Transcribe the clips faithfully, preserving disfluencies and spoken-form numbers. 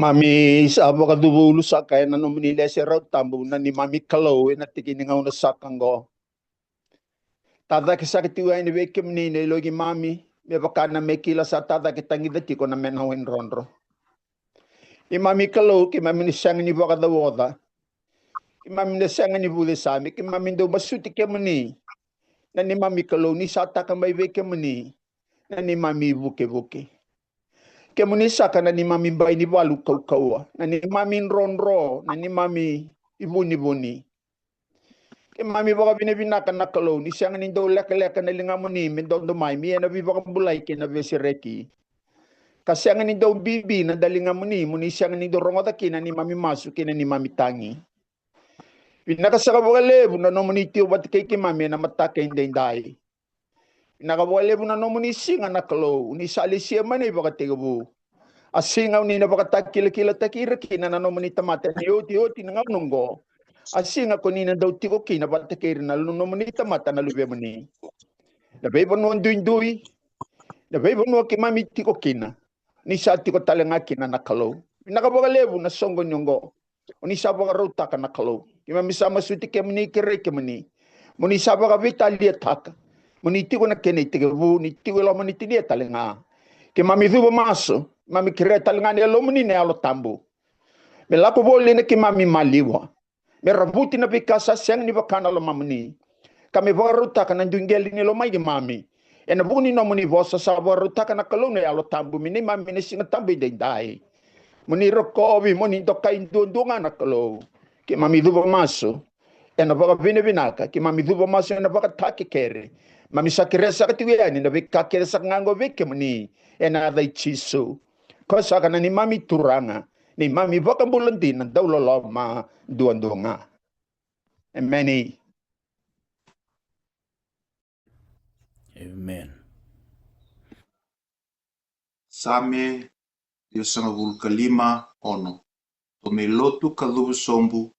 Keimami sa vakacuva ulu saka ena nomuni lese rau tabu na neimami Kalou ena tiki ni gauna saka oqo. Tacake saka tiko yani vei kemuni na yaloi keimami, me vaka na me kila sa tacake tagica tiko na mena wai drodro. Neimami Kalou, keimami na sega ni vakacauoca. Keimami na sega ni vucesa, me keimami dau masuti kemuni. Na neimami Kalou, ni sa taka mai vei kemuni na neimami vukevuke. Kemuni saka na neimami bai ni valu kaukauwa, na neimami drodro, na neimami ivunivuni. Keimami vakavinavinaka na Kalou, ni sega ni dau lekaleka na ligamuni me dodo mai, me ia na veivakabulai kei na veisereki. Ka sega ni dau bibi na daligamuni, mo ni sega ni dau rogoca kina na neimami masu kei na neimami tagi. Vinaka saka vakalevu na nomuni tiko vata kei keimami ena mataka edaidai. Vinaka vakalevu na nomuni siga na Kalou, ni sa lesia mai na ivakatekivu. A siga o ni na vakatakilakilataki ira kina na nomuni tamata ni otioti ni gauna oqo. A siga ko ni na dau tiko kina vata kei ira na lu- nomuni tamata na luvemuni. Na veivanua duidui, na veivanua keimami tiko kina, ni sa tiko tale ga kina na Kalou. Vinaka vakalevu na soqo ni oqo. O ni sa vakarautaka na Kalou. Keimami sa masuti kemuni, kerei kemuni. Mo ni sa vakaveitaliataka. Mo ni tiko na kena itekivu, ni tiko e loma ni tinia tale ga. Keimami cuva masu, keimami kerea tale ga na yalomuni na Yalo Tabu. Me lako voli ena keimami maliwa. Me ravuti na veika sa sega ni vaka na lomamuni. Ka me vakarautaka na dui qele ni lomai keimami. Ena vuku ni nomuni vosa sa vakarautaka na Kalou na Yalo Tabu me neimami na siga tabu edaidai. Mo ni rokovi, mo ni dokai duadua ga na Kalou. Keimami cuva masu ena vakavinavinaka, keimami cuva masu ena vakatakekere. Keimami sa kerea saka tiko yani na veika kece saka ga oqo vei kemuni. Ena yaca i Jisu. Ko saka na neimami Turaga, neimami Vakabula dina, dauloloma duadua ga. Emeni. Amen. Same ciwasagavulu ka lima, ono. Tou me lotu ka cuva sobu,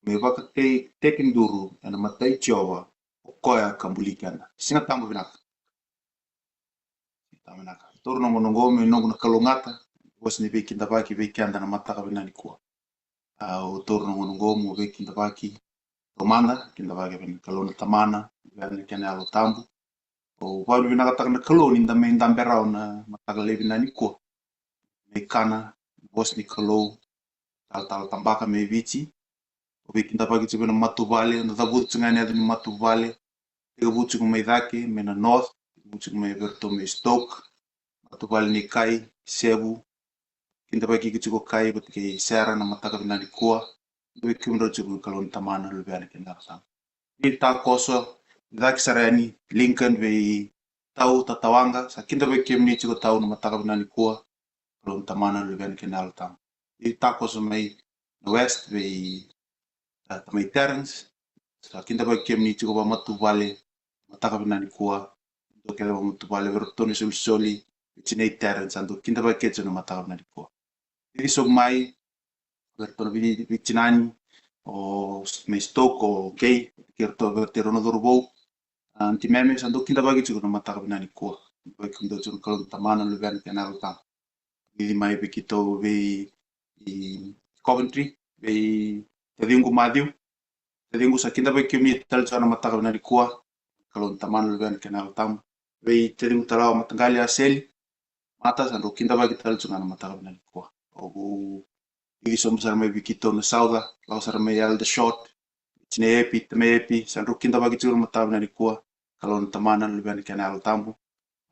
tou me vakatekiduru ena mata i Jiova, o koya ka buli keda. Siga Tabu vinaka. Siga Tabu vinaka. Taura na gauna oqo me noqu na kalougata, vosa ni veikidavaki vei keda na mataka vinaka nikua. Au taura na gauna oqo meu veikidavaki. Taumada, kidavaki vei na Kalou na Tamana, Luvena kei na Yalo Tabu. Au vakavinavinakataka na Kalou ni da mai dabe rawa na mataka lailai vinaka nikua. Mai kana na vosa ni Kalou, talatala tabaka mai Viti. Au veikidavaki tiko vei na matavuvale, na cavuta tiko ga ena yaca ni matavuvale. Tekivu tiko mai cake, mai na North, tekivu tiko mai vei iratou mai Stoke. Matavuvale ni Kai, Sevu, kidavaki iko tiko Kai vata kei Sera na mataka vinaka nikua. Dou vei kemudrau tiko na Kalou na Tamana, Luvena kei na Yalo Tabu. Vei takoso, cake sara yani, Lincoln vei Tau, Tatawaqa, sa kidavaki kemuni tiko Tau na mataka vinaka nikua. Kalou na Tamana, Luvena kei na Yalo Tabu. Vei takoso mai na West vei, a, tamai Terence. Sa kidavaki kemuni tiko vakamatavuvale, mataka vinaka nikua. Dou kece vakamatavuvale, vei iratou na isolisoli, vei tinai Terence, sa dou kidavaki kece tiko na mataka vinaka nikua. Cici sobu mai vei iratou na vei, veitinani, o s- mai Stoke, o Kei, kei iratou, vei iratou na cauravou. A, Aunty Meme, sa dou kidavaki tiko na mataka vinaka nikua. Kidavaki kemudou tiko na Kalou na Tamana, Luvena kei na Yalo Tabu. Cici mai vei keitou vei i Coventry, vei taciqu Matthew. Taciqu, sa kidavaki kemuni tale tiko na mataka vinaka nikua. Kalou na Tamana, Luvena kei na Yalo Tabu. Vei taciqu tale ga o mataqali Aseli, Mata, sa drau kidavaki tale tiko ga na mataka vinaka nikua. Au cici sobu sara mai vei keitou na South, lako sara mai Elder Short, tinai Epi, tamai Epi, sa drau kidavaki tiko na mataka vinaka nikua. Kalou na Tamana, Luvena kei na Yalo Tabu.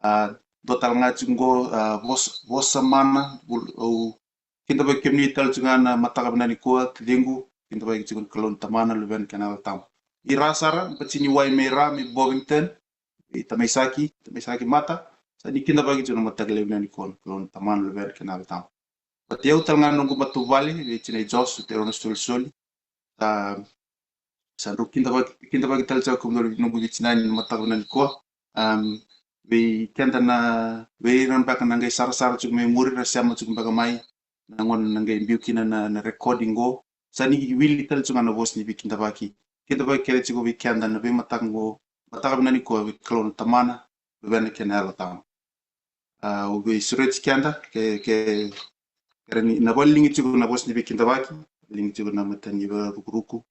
A, dua tale ga tiko qo, a, Vosa, Vosa Mana, au kidavaki kemuni tale tiko ga na mataka vinaka nikua, taciqu, kidavaki tiko na Kalou na Tamana, Luvena kei na Yalo Tabu. I Ra sara, Batini Wai mai Ra, mai Bovington, i tamai Saki, tamai Saki Mata, sa ni kidavaki tiko na mataka lailai vinaka nikua, na Kalou na Tamana, Luvena kei na Yalo Tabu. Vata kei au tale ga na noqu matavuvale, vei tinai Jos, vei iratou na solisoli, sa, sa drau kidavaki, kidavaki tale tiko kemudou na noqu veitinani na mataka vinaka nikua. Am, vei keda na, vei ira beka na qai sarasara tiko mai muri, ra sema tiko beka mai, na gauna na qai biu kina na, na recording qo. Sa ni wili tale tiko ga na vosa ni veikidavaki. Kidavaki kece tiko vei keda na veimataka qo, mataka vinaka nikua, vei Kalou na Tamana, Luvena kei na Yalo Tabu. A, au veisureti keda, ke, ke, Kere ni na vakaliligi tiko na vosa ni veikidavaki, ligi tiko na mata ni vakarukuruku.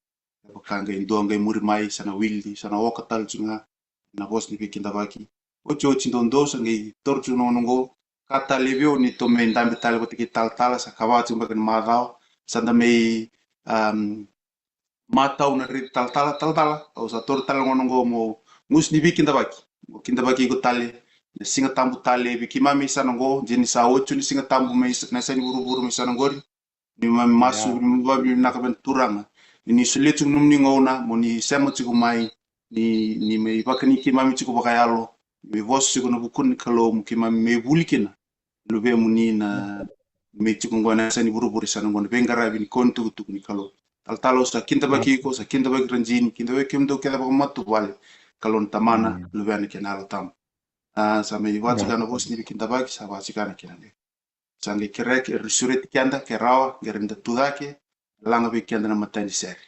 Vaka qai dua qai muri mai, sa na wili, sa na oka tale tiko ga na vosa ni veikidavaki. Otioti doudou sa qai toro tiko na gauna oqo. Ka tale vei au ni tou mai dabe tale vata kei talatala, sa ka va tiko beka ni macawa, sa da mai, um, matau na raici talatala, talatala, au sa toro tale na gauna oqo mo gusu ni veikidavaki. Mo kidavaki iko tale na Siga Tabu tale vei keimami sa na oqo, jeni sa oti ni Siga Tabu mai sa-, na yasa ni vuravura mai sa na oqori. Ni mami masu, ni mami vinaka vei na Turaga. Ni, ni solia tiko nomuni gauna, mo ni sema tiko mai, ni, ni mai vakani keimami tiko vakayalo, ni mai vosa tiko na vukuna ni Kalou, mo keimami mai vuli kina. Luvemuni na, mai tiko oqo na yasa ni vuravura sa na oqo na veiqaravi ni kau ni tukutuku ni Kalou. Talatala au sa kidavaki iko, sa kidavaki Rajini, kidavaki kemudou kece vakamatavuvale. Kalou na Tamana, Luvena kei na Yalo Tabu. A, sa mai vakatikana vosa ni veikidavaki, sa vakatikana kina. Sa qai kereki, e ri sureti keda, ke rawa, qai ri da tucake, laga vei keda na mata ni sere.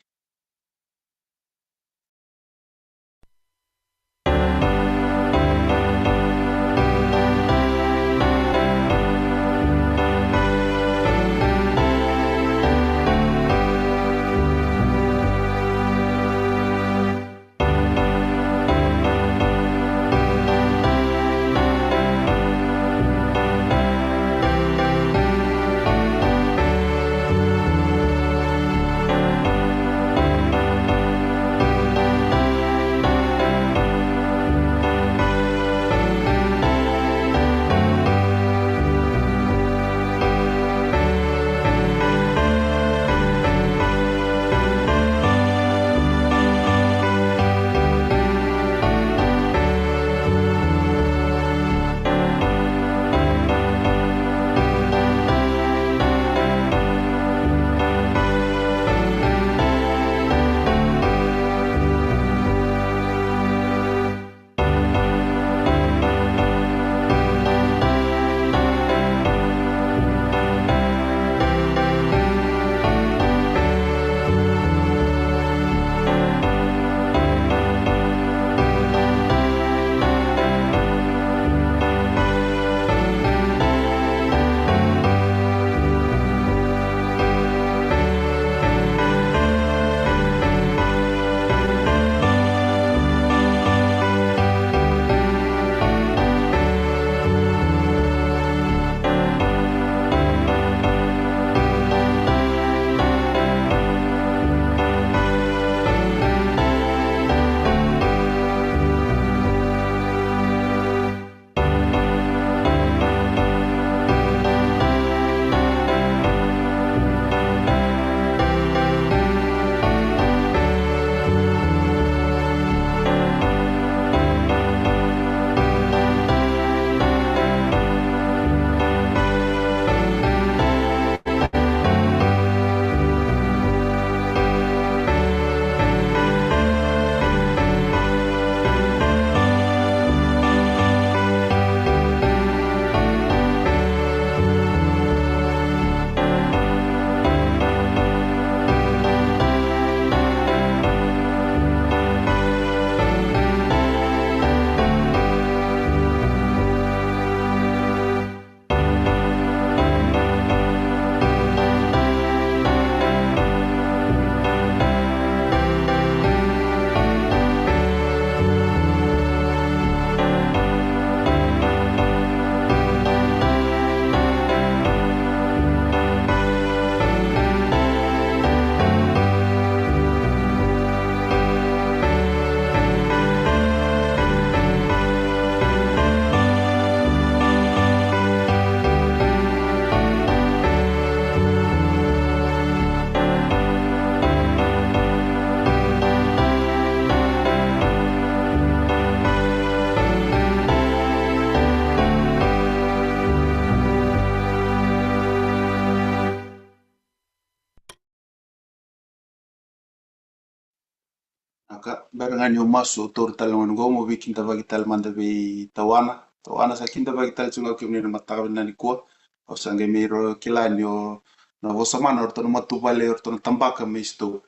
Aka, bera ga niu masu, au taura tale na gauna oqo meu veikidavaki tale mada vei Tauana. Tauana sa kidavaki tale tiko ga o kemuni ena mataka vinaka nikua. Au sa qai mai kila ni o na vosa mana o ratou na matavuvale, o ratou na tabaka mai Stoke.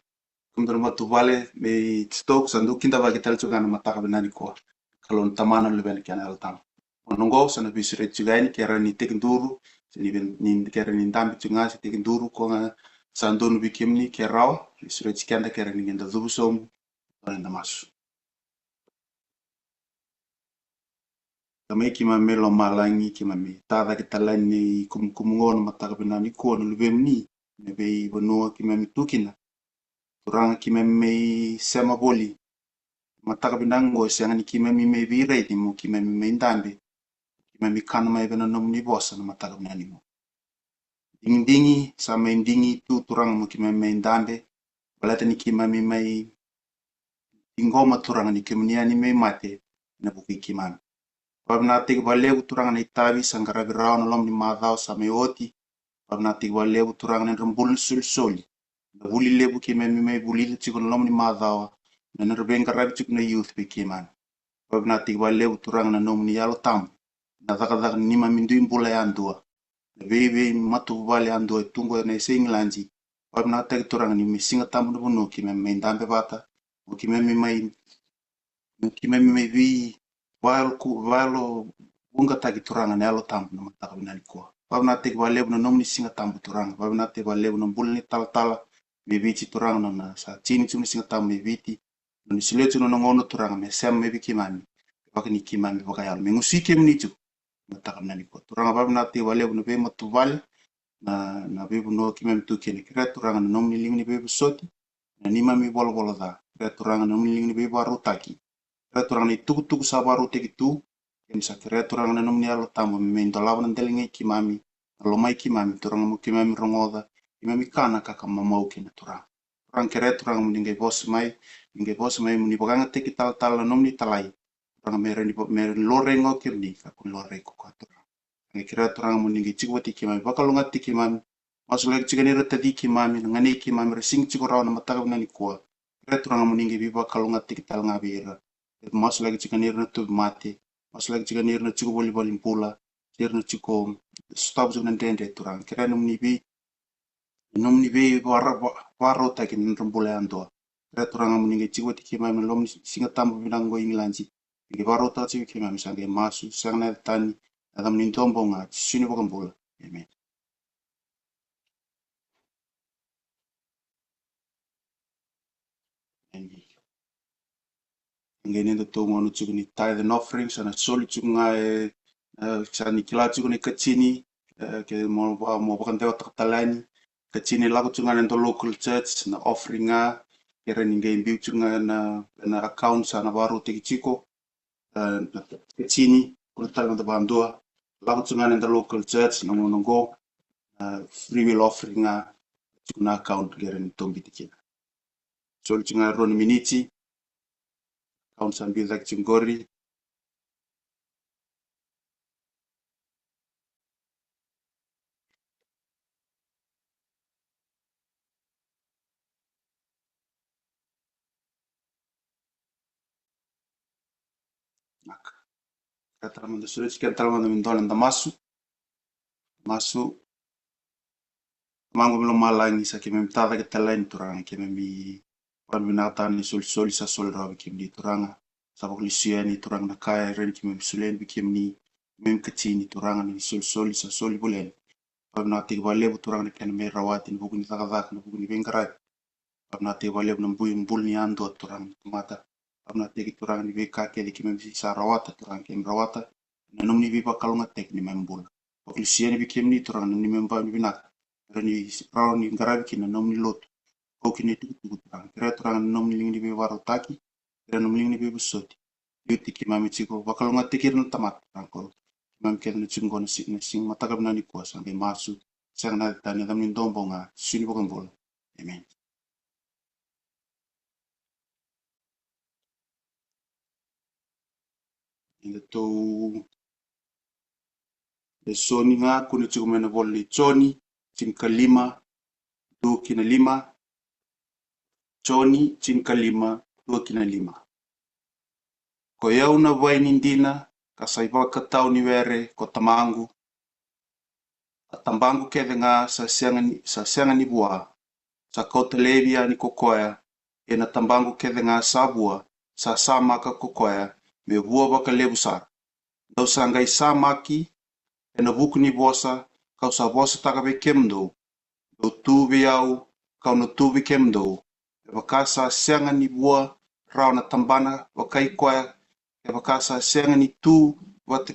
Kemudou na matavuvale mai Stoke sa dou kidavaki tale tiko ga ena mataka vinaka nikua. Kalou na Tamana, Luvena kei na Yalo Tabu. Gauna oqo sa na veisureti tiko yani, ke rawa ni tekiduru ni, ni kere ni dabe tiko ga se tekiduru, koya ga sa donu vei kemuni ke rawa. Ni sureti keda kere ni keda cuva sobu. Eda masu. Tamai keimami mai lomalagi, keimami tacake tale yani kumukumu oqo na mataka vinaka nikua na luvemuni, na veivanua keimami tu kina. Turaga keimami mai sema voli. Mataka vinaka oqo sega ni keimami mai veiraici mo keimami mai dabe. Keimami kana mai vei na nomuni vosa na mataka vinaka nikua. Digidigi, sa mai digi tu Turaga mo keimami mai dabe. Baleta ni keimami mai ciqoma Turaga ni kemuni yani mai mate ena vuku i keimami. Vakavinavinakataki vakalevu Turaga na itavi sa qaravi rawa na loma ni macawa sa mai oti. Vakavinavinakataki vakalevu Turaga na nodra bula na solisoli. Na vuli levu keimami mai vulica tiko na loma ni macawa. Na nodra veiqaravi tiko na youth vei keimami. Vakavinavinakataki vakalevu Turaga na nomuni Yalo Tabu. Na cakacaka ni neimami dui bula yadua. Na veivei matavuvale yadua e tu qo ena yasai Igiladi. Vakavinavinakataki Turaga ni mai Siga Tabu na vanua keimami mai dabe vata. Mo keimami mai, mo keimami mai vei valo, valo vuqataki Turaga na Yalo Tabu na mataka vinaka nikua. Vakavinavinakataki vakalevu na nomuni Siga Tabu Turaga. Vakavinavinakataki vakalevu na bula ni talatala mai Viti Turaga, na sa tini tu na Siga Tabu mai Viti. Noni solia tu na nona gauna Turaga me sema mai vei keimami. Vaka ni keimami vakayalo me gusui kemuni tu. Mataka vinaka nikua Turaga, vakavinavinakataki vakalevu na veimatavuvale, na, na veivanua keimami tu kina. Kerea Turaga na nomuni liga ni veivosoti, na neimami volavola ca. Kerea Turaga na nomuni liga ni veivakarautaki. Kerea Turaga na itukutuku sa vakarautaki tu. Keimami sa kerea Turaga na nomuni Yalo Tabu me mai dolava na daligai keimami, na lomai keimami Turaga mo keimami rogoca, keimami kana ka ka mamau kina Turaga. Turaga kerea Turaga mo ni qai vosa mai, ni qai vosa mai mo ni vakayagataki talatala na nomuni talai. Turaga me rawa ni vo-, me rawa ni laurai ga o kemuni ka ko ni laurai ko koya Turaga. Qai kerea Turaga mo ni qai tiko vata kei keimami, vakalougatataki keimami. Masulaki tiko yani ira na taci keimami, na ganei keimami, ra sega tiko rawa na mataka vinaka nikua. Kerea Turaga mo ni qai veivakalougatataki tale ga vei ira. Masulaki tiko yani ira na tauvimate. Masulaki tiko yani ira na tiko voli valenibula. Ira na tiko sotava tiko na dredre Turaga. Kerea nomuni vei na nomuni veivara-, va-, vakarautaki na nodra bula yadua. Kerea Turaga mo ni qai tiko vata kei keimami na loma ni Siga Tabu vinaka qo i Igiladi. Ni qai vakarautaka tiko vei keimami, sa qai masu, sega na yaca tani, na yacamuni dua bau ga, Jisu na iVakabula. Emeni. Emeni. Qai ni datou gauna tiko ni tithe and offering, sa na soli tiko ga e, e, sa ni kila tiko na ikatini, e, ke mo va-, mo vakadewataka tale yani. Ikatini lako tiko ga na noda local church, na offering ga, ke rawa ni qai biu tiko ga na, na account sa na vakarautaki tiko, e, na ikatini, kura tale mada vakadua. Lako tiko ga na noda local church, na gauna qo, e, free will offering ga, tiko na account ke rawa ni tou biuta kina. Soli tiko ga e rua na miniti. Account sa biu cake tiko qori. Vinaka. Keda tale mada, soli tiko keda tale mada me dua na noda masu. Masu. Tamaqu mai lomalagi, sa keimami tacake tale yani Turaga, keimami vakavinavinakataka na isolisoli sa soli rawa vei kemuni Turaga. Sa vakalesuya yani Turaga na ka e rawa ni keimami solia yani vei kemuni, keimami ikatini Turaga, na isolisoli sa soli voli yani. Vakavinavinakataki vakalevu Turaga na kena mai rawati ena vuku ni cakacaka, na vuku ni veiqaravi. Vakavinavinakataki vakalevu na bui bula ni yadua Turaga na tamata. Vakavinavinakataki Turaga ni veika kece keimami sa rawata Turaga, keimami rawata ena nomuni veivakalougatataki ni neimami bula. Vakalesuya yani vei kemuni Turaga na neimami vakavinavinaka. Rawa ni, rawa ni qaravi kina na nomuni lotu. Kau kina itukutuku Turaga. Kerea Turaga na nomuni liga ni veivakarautaki. Kerea na nomuni liga ni veivosoti. Liutaki keimami tiko, vakalougatataki ira na tamata Turaga. Keimami kece na tiko qo na si-, na siga mataka vinaka nikua sa qai masu. Sega na yaca tani, na yacamuni dua bau ga, Jisu na iVakabula. Emeni. Edatou lesoni ga kune tiko mai na ivola ni Joni, tinikalima, dua ki na lima. Joni, tinikalima, dua ki na lima. Ko i au na vaini dina, ka sa ivakatawa ni were ko Tamaqu. A tabaqu kece ga sa sega ni, sa sega ni vua, sa kauta laivi yani ko koya, ia na tabaqu kece ga sa vua, sa samaka ko koya, me vua vakalevu sara. Dou sa qai samaki ena vuku ni vosa ka'u sa vosataka vei kemudou, dou tu vei au, ka'u na tu vei kemudou. Me vaka sa sega ni vua rawa na tabana vakai koya, kevaka sa sega ni tu vata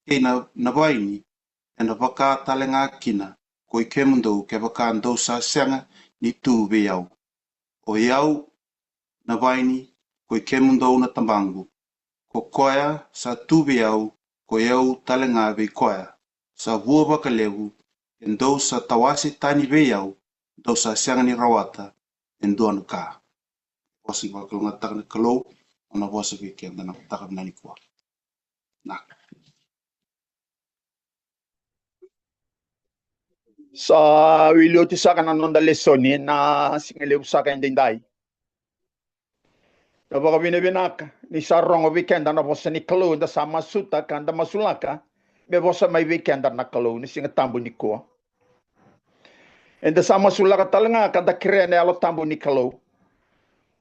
kei na, na vaini, ena vaka tale ga kina ko i kemudou, kevaka dou sa sega ni tu vei au. O i au na vaini, ko i kemudou na tabaqu. Ko koya sa tu vei au, ko i au tale ga vei koya. Sa vua vakalevu, ke dou sa tawase tani vei au, dou sa sega ni rawata e dua na ka. Vosa ni vakalougatataka na Kalou, nona vosa vei keda na mataka vinaka nikua. Na. Sa wili oti saka na noda lesoni na siga levu saka edaidai. Da vakavinavinaka ni sa rogo vei keda na vosa ni Kalou, da sa masuta ka da masulaka me vosa mai vei keda na Kalou ni siga tabu nikua. Eda sa masulaka tale ga ka da kerea na Yalo Tabu ni Kalou.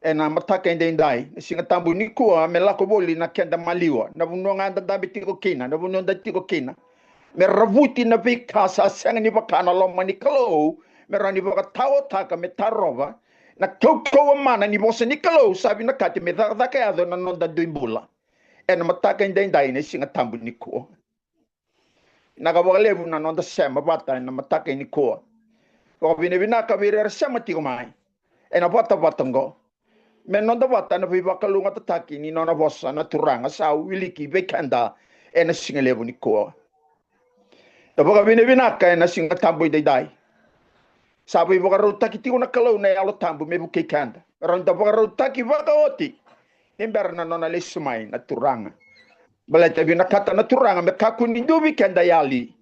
Ena mataka edaidai, na siga tabu nikua, me lako voli na keda maliwa, na vanua ga da dabe tiko kina, na vanua da tiko kina. Me ravuti na veika sa sega ni vaka na loma ni Kalou, me rawa ni vakataotaka, me tarova na kaukauwa mana ni vosa ni Kalou, sa vinakati me cakacaka yaco na noda dui bula. Ena mataka edaidai, na siga tabu nikua. Vinaka vakalevu na noda sema vata ena mataka nikua. Vakavinavinaka vei ira era sema tiko mai ena vatavata oqo. Me noda vata na veivakalougatataki ni nona vosa na Turaga sa wiliki vei keda ena siga levu nikua. Da vakavinavinaka ena siga tabu edaidai. Sa veivakarautaki tiko na Kalou na Yalo Tabu me vukei keda. Rawa ni da vakarautaki vakaoti ni bera na nona lesu mai na Turaga. Baleta e vinakata na Turaga me kakua ni dua vei keda yali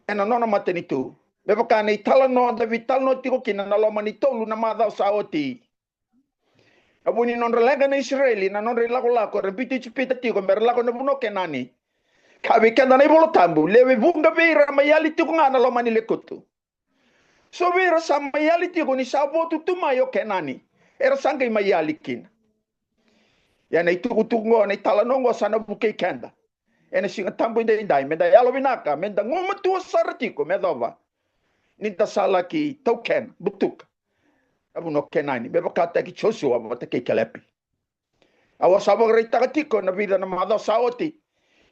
ena nona matanitu. Me vaka na italanoa da veitalanoa tiko kina na loma ni tolu na macawa sa oti. Na vu ni nodra leqa na Isireli, na nodra ilakolako, era biuti Ijipita tiko me ra lako na vanua o Kenani. Kaya vei keda na iVola Tabu, lewe vuqa vei ira mai yali tiko ga na loma ni lekutu. So vei ira sa mai yali tiko ni sa votu tu mai o Kenani, era sa qai mai yali kina. Ia na itukutuku oqo, na italanoa oqo sa na vukei keda ena siga tabu edaidai, me da yalovinaka, me da gumatua sara tiko me yacova ni da sa laki taukena, butuka na vanua o Kenani, me vakataki Josua vata kei Kelepi. Au a sa vakaraitaka tiko na vica na macawa sa oti.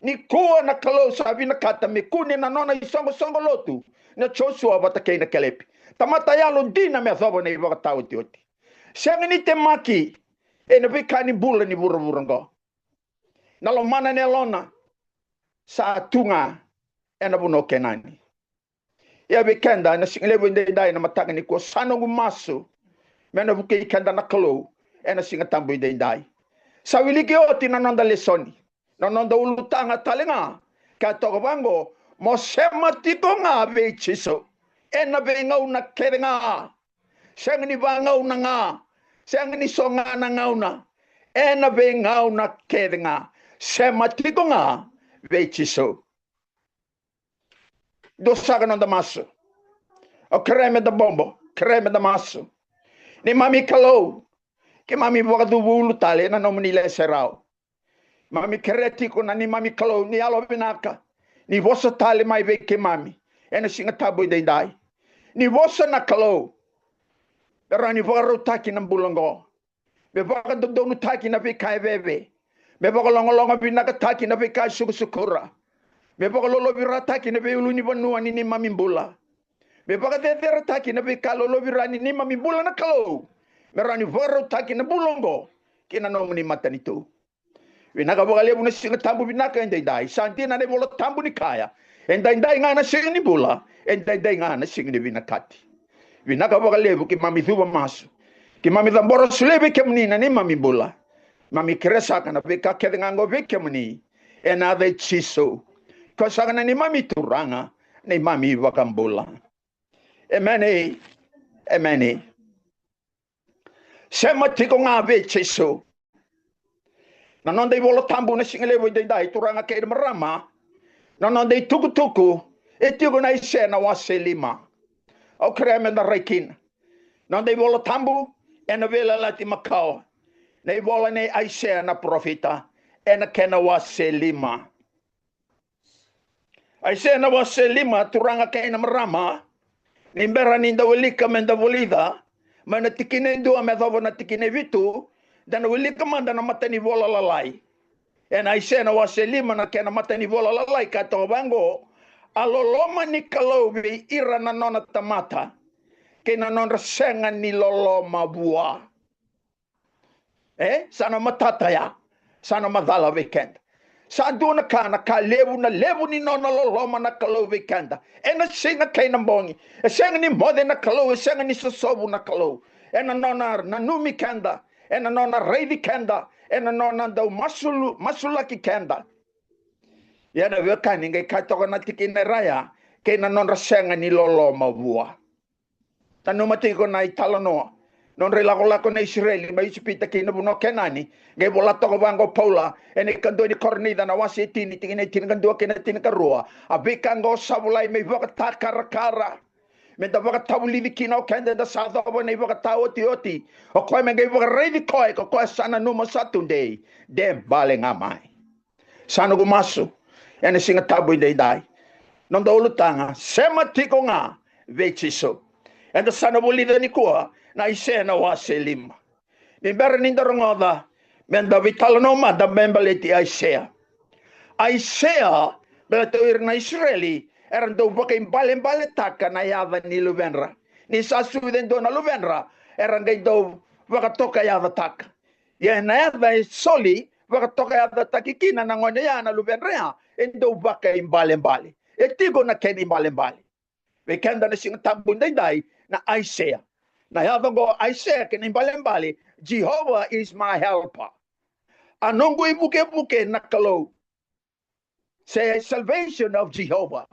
Nikua na Kalou sa vinakata me kune na nona isoqosoqo lotu na Josua vata kei na Kelepi. Tamata yalodina me yacova na ivakataotioti. Sega ni temaki ena veika ni bula ni vuravura oqo. Na lomana na yalona sa tu ga ena vanua o Kenani. Ia vei keda ena siga levu edaidai, na mataka nikua, sa noqu masu me na vukei keda na Kalou ena siga tabu edaidai. Sa wiliki oti na noda lesoni, na noda ulutaga tale ga, ka toka vaqo: Mo sema tiko ga vei Jisu ena veigauna kece ga. Sega ni vagauna ga, sega ni so ga na gauna, ena veigauna kece ga. Sema tiko ga vei Jisu. Dua saka noda masu. Au kerea me da bobo, kerea me da masu. Neimami Kalou, keimami vakacuva ulu tale ena nomuni leserau. Mami kerea tiko na neimami Kalou ni yalovinaka, ni vosa tale mai vei keimami ena siga tabu edaidai. Ni vosa na Kalou, me rawa ni vakarautaki na bula oqo. Me vakadodonutaki na veika e veve. Me vakalogaloga vinakataki na veika e sukusukura. Me vakalolovirataki na veiulunivanua ni neimami bula. Me vakaceceretaki na veika lolovira ni neimami bula na Kalou. Me rawa ni vakarautaki na bula oqo ki na nomuni matanitu. Vinaka vakalevu na siga tabu vinaka edaidai. Sa dina na iVola Tabu ni kaya, edaidai ga na siga ni bula, edaidai ga na siga ni vinakati. Vinaka vakalevu keimami cuva masu, keimami cabora solia vei kemuni na neimami bula. Mami kerea saka na veika kece ga oqo vei kemuni, ena yaca i Jisu, ko saka na neimami Turaga, neimami iVakabula. Emeni. Emeni. Sema tiko ga vei Jisu. Na noda iVola Tabu na siga levu edaidai, turaga kei na marama, na noda itukutuku e tiko na Aisea na wase lima. Au kerea me da rai kina. Noda iVola Tabu ena Veiyalayalati Makawa, na ivola nei Aisea na parofita, ena kena wase lima. Aisea na wase lima, turaga kei na marama, ni bera ni da wilika me da vulica mai na tikina e dua me yacova na tikina e vitu, da na wilika mada na matanivola lalai. Ena Aisea na wase lima na kena matanivola lalai ka toka vaqo: A loloma ni Kalou vei ira na nona tamata, kei na nodra sega ni loloma vua. E sa na matata ya, sa na macala vei keda. Sa dua na ka, na ka levu, na levu ni nona loloma na Kalou vei keda. Ena siga kei na bogi, e sega ni moce na Kalou, e sega ni sosovu na Kalou. Ena nona nanumi keda, ena nona raici keda, ena nona dau masulu, masulaki keda. Ia na veiwekani, qai kaya toka na tikina e raya, kei na nodra sega ni loloma vua. Nanuma tiko na italanoa, nodra ilakolako na Isireli mai Ijipita ki na vanua o Kenani. Qai vola toka vaqo o Paula ena ikadua ni Korinica na wase e tini, tikina e tinikadua kei na tinikarua: A veika oqo sa volai me ivakatakarakara, me da vakatavulici kina o keda, eda sa yacova na ivakataotioti. O koya me qai vakaraici koya, ko koya sa nanuma sa tudei, de bale ga mai. Sa noqu masu ena Siga Tabu edaidai, noda ulutaga: sema tiko ga vei Jisu. Eda sa na vulica nikua na Aisea na wase lima. Ni bera ni da rogoca, me da veitalanoa mada me baleti Aisea. Aisea, baleta o ira na Isireli era dau vakaibalebaletaka na yaca ni luvedra. Ni sa sucu e dua na luvedra, era qai dau vakatokayacataka. Ia na yaca e soli vakatokayacataki kina na gone ya, na luvedra ya, e dau vakaibalebale. E tiko na kena ibalebale vei keda na Siga Tabu edaidai na Aisea. Na yaca oqo Aisea, kena ibalebale: Jehovah is my helper. A noqu ivukevuke na Kalou. Se salvation of Jehovah.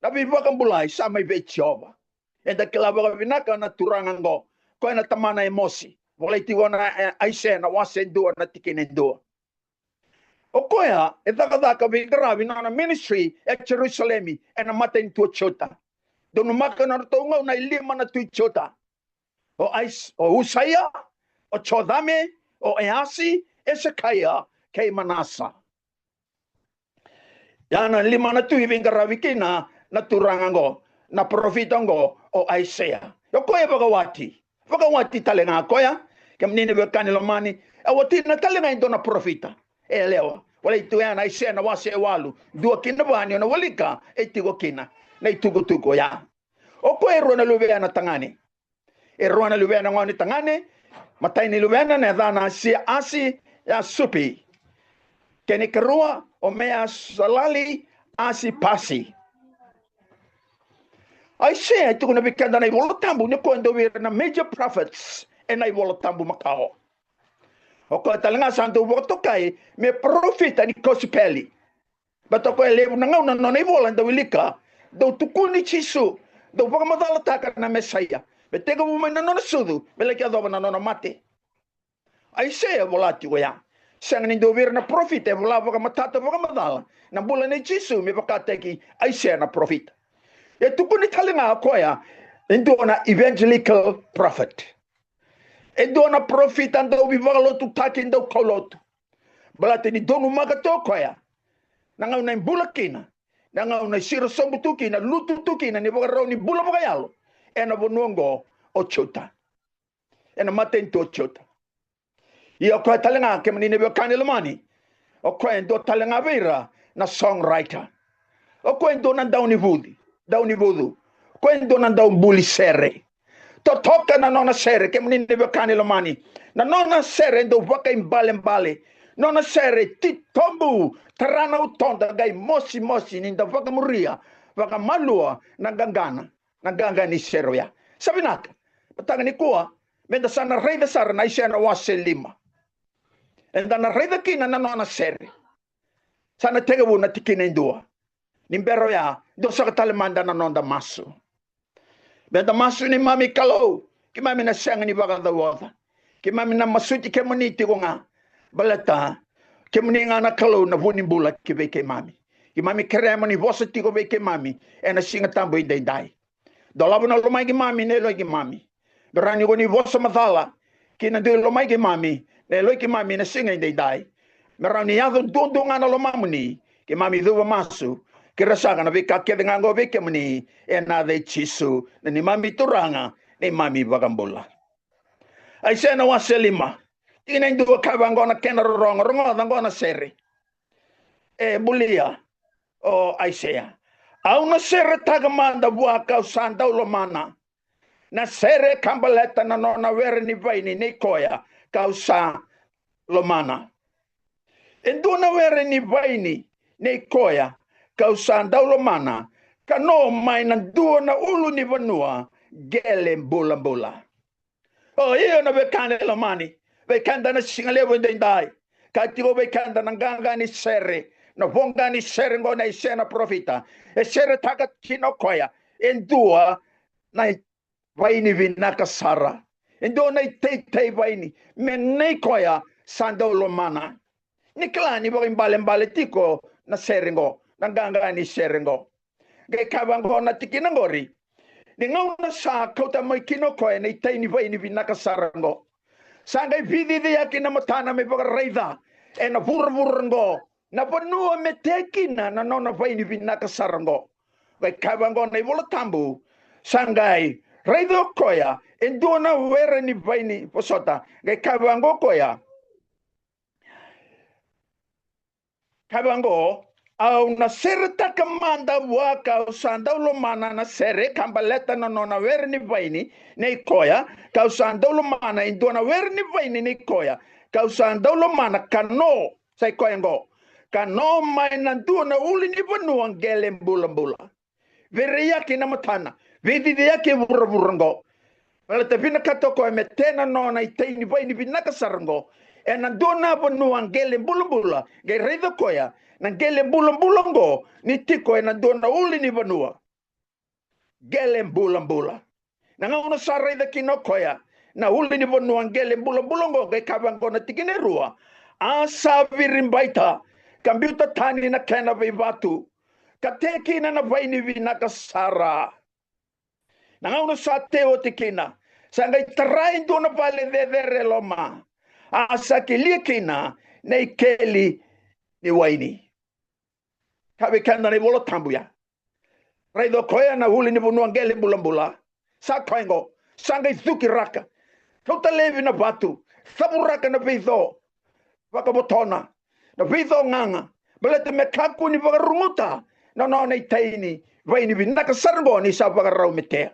Na veivakabulai sa mai vei Jiova. Eda kila vakavinaka na turaga oqo, koya na tamana Emosi. Volai tiko na, e, Aisea na wase dua na tikina e dua. O koya e cakacaka veiqaravi, nona ministry e Jerusalemi, ena matanitu o Juta. Donumaka na nodratou gauna e lima na tui Juta: o Ais-, o Usaia, o Jocame, o Easi, Esekaia, kei Manasa. Ia na lima na tui e veiqaravi kina na turaga oqo, na parofita oqo o Aisea. Ia o koya e vakawati, vakawati tale ga o koya. Kemuni na veiwekani lomani, e watina tale ga e dua na parofita. E yalewa. Volai tu ya na Aisea na wase e walu, dua ki na va, ni o na wilika e tiko kina na itukutuku oya. O koya e rua na luvena tagane. E rua na luvena gone tagane. Matai ni luvena na yacana Asi, Asi Yasupi. Kena ikarua o Measalali Asipasi. Aisea e tukuna vei keda na iVola Tabu ni o koya e dua vei ira na major prophets ena iVola Tabu makawa. O koya tale ga sa dau vakatokai me parofita ni kosipeli. Baleta o koya e levu na gauna na nona ivola eda wilika, dau tukuni Jisu, dau vakamacalataka na Mesaia, me tekivu mai na nona sucu me laki yacova na nona mate. Aisea e vola tiko ya. Sega ni dua vei ira na parofita e vola vakamatata, vakamacala na bula nei Jisu me vakataki Aisea na parofita. E tukuni tale ga o koya e dua na evangelical prophet. E dua na parofita dau veivakalotutaki, dau kaulotu. Baleta ni donumaka tu o koya na gauna e bula kina, na gauna e siro sobu tu kina, lutu tu kina na ivakarau ni bula vakayalo ena vanua oqo o Juta, ena matanitu o Juta. Ia o koya tale ga, kemuni na veiwekani lomani, o koya e dua tale ga vei ira na songwriter. O koya e dua na daunivucu, daunivucu. O koya e dua na daubuli sere. Totoka na nona sere, kemuni na veiwekani lomani, na nona sere e dau vakaibalebale. Nona sere titobu, tara na utoda, qai mosimosi ni da vakamuria vakamalua na qaqana, na qaqa ni sere oya. Sa vinaka, mataka nikua, meda sa na raica sara na Aisea na wase lima. Eda na raica kina na nona sere. Sa na tekivu na tikina e dua. Ni bera oya, dua saka tale mada na noda masu. Meda masu. Neimami Kalou, keimami na sega ni vakacauoca. Keimami na masuti kemuni tiko ga. Baleta kemuni ga na Kalou na vu ni bula ki vei keimami. Keimami kerea mo ni vosa tiko vei keimami ena Siga Tabu edaidai. Dolava na lomai keimami, na yaloi keimami. Me rawa ni ko ni vosa macala ki na dui lomai keimami, na yaloi keimami, na siga edaidai. Me rawa ni yaco duadua ga na lomamuni. Keimami cuva masu Kerea saka na veika kece ga oqo vei kemuni ena yaca i Jisu na neimami Turaga, neimami iVakabula. Aisea na wase lima, tikina e dua, kaya vaqo na kena rorogo, rogoca oqo na sere. E bulia o Aisea: Au na seretaka mada vua ka'u sa dau lomana, na sere ka baleta na nona were ni vaini nei koya ka'u sa lomana. E dua na were ni vaini nei koya ka'u sa dau lomana, ka no mai na dua na ulunivanua qele bulabula. O io, na wekaqu lomani, vei keda na siga levu edaidai, ka tiko vei keda na qaqa ni sere, na voqa ni sere oqo nei Aisea na parofita. E seretaka kina o koya e dua na vaini vinaka sara, e dua na iteitei vaini me nei koya sa dau lomana. Ni kila ni vakaibalebale tiko na sere oqo, na qaqa ni sere oqo. Qai kaya vaqo na tikina oqori: Ni gauna sa kauta mai kina o koya na itei ni vaini vinaka sara oqo, sa qai veiciciyaki na matana me vakaraica ena vuravura oqo na vanua me tea kina na nona vaini vinaka sara oqo. Qai kaya vaqo na iVola Tabu: Sa qai raica o koya e dua na were ni vaini, vosota, qai kaya vaqo o koya, kaya vaqo: Au na seretaka mada vua ka'u sa dau lomana na sere ka baleta na nona were ni vaini nei koya ka'u sa dau lomana, e dua na were ni vaini nei koya ka'u sa dau lomana, ka no, sa i koya oqo, ka no mai na dua na ulunivanua qele bulabula. Veiraiyaki na matana, veiciciyaki e vuravura oqo. Baleta vinakata o koya me tea na nona itei ni vaini vinaka sara oqo ena dua na vanua qele bulabula. Qai raica o koya na qele bulabula oqo ni tiko ena dua na ulunivanua qele bulabula. Na gauna sa raica kina o koya na ulunivanua qele bulabula oqo, qai kaya vaqo na tikina e rua: A sa viribaita ka biuta tani na kena veivatu, ka tea kina na vaini vinaka sara. Na gauna sa tei oti kina, sa qai tara e dua na vale cecere e loma, a sa kelia kina na ikeli ni waini. Kaya vei keda na iVola Tabu ya, raica o koya na ulunivanua qele bulabula, sa koya oqo, sa qai cukiraka, kauta laivi na vatu, cavuraka na veico vakavotona, na veico gaga, baleta me kakua ni vakaruguta na nona itei ni vaini vinaka sara oqo ni sa vakarau me tea.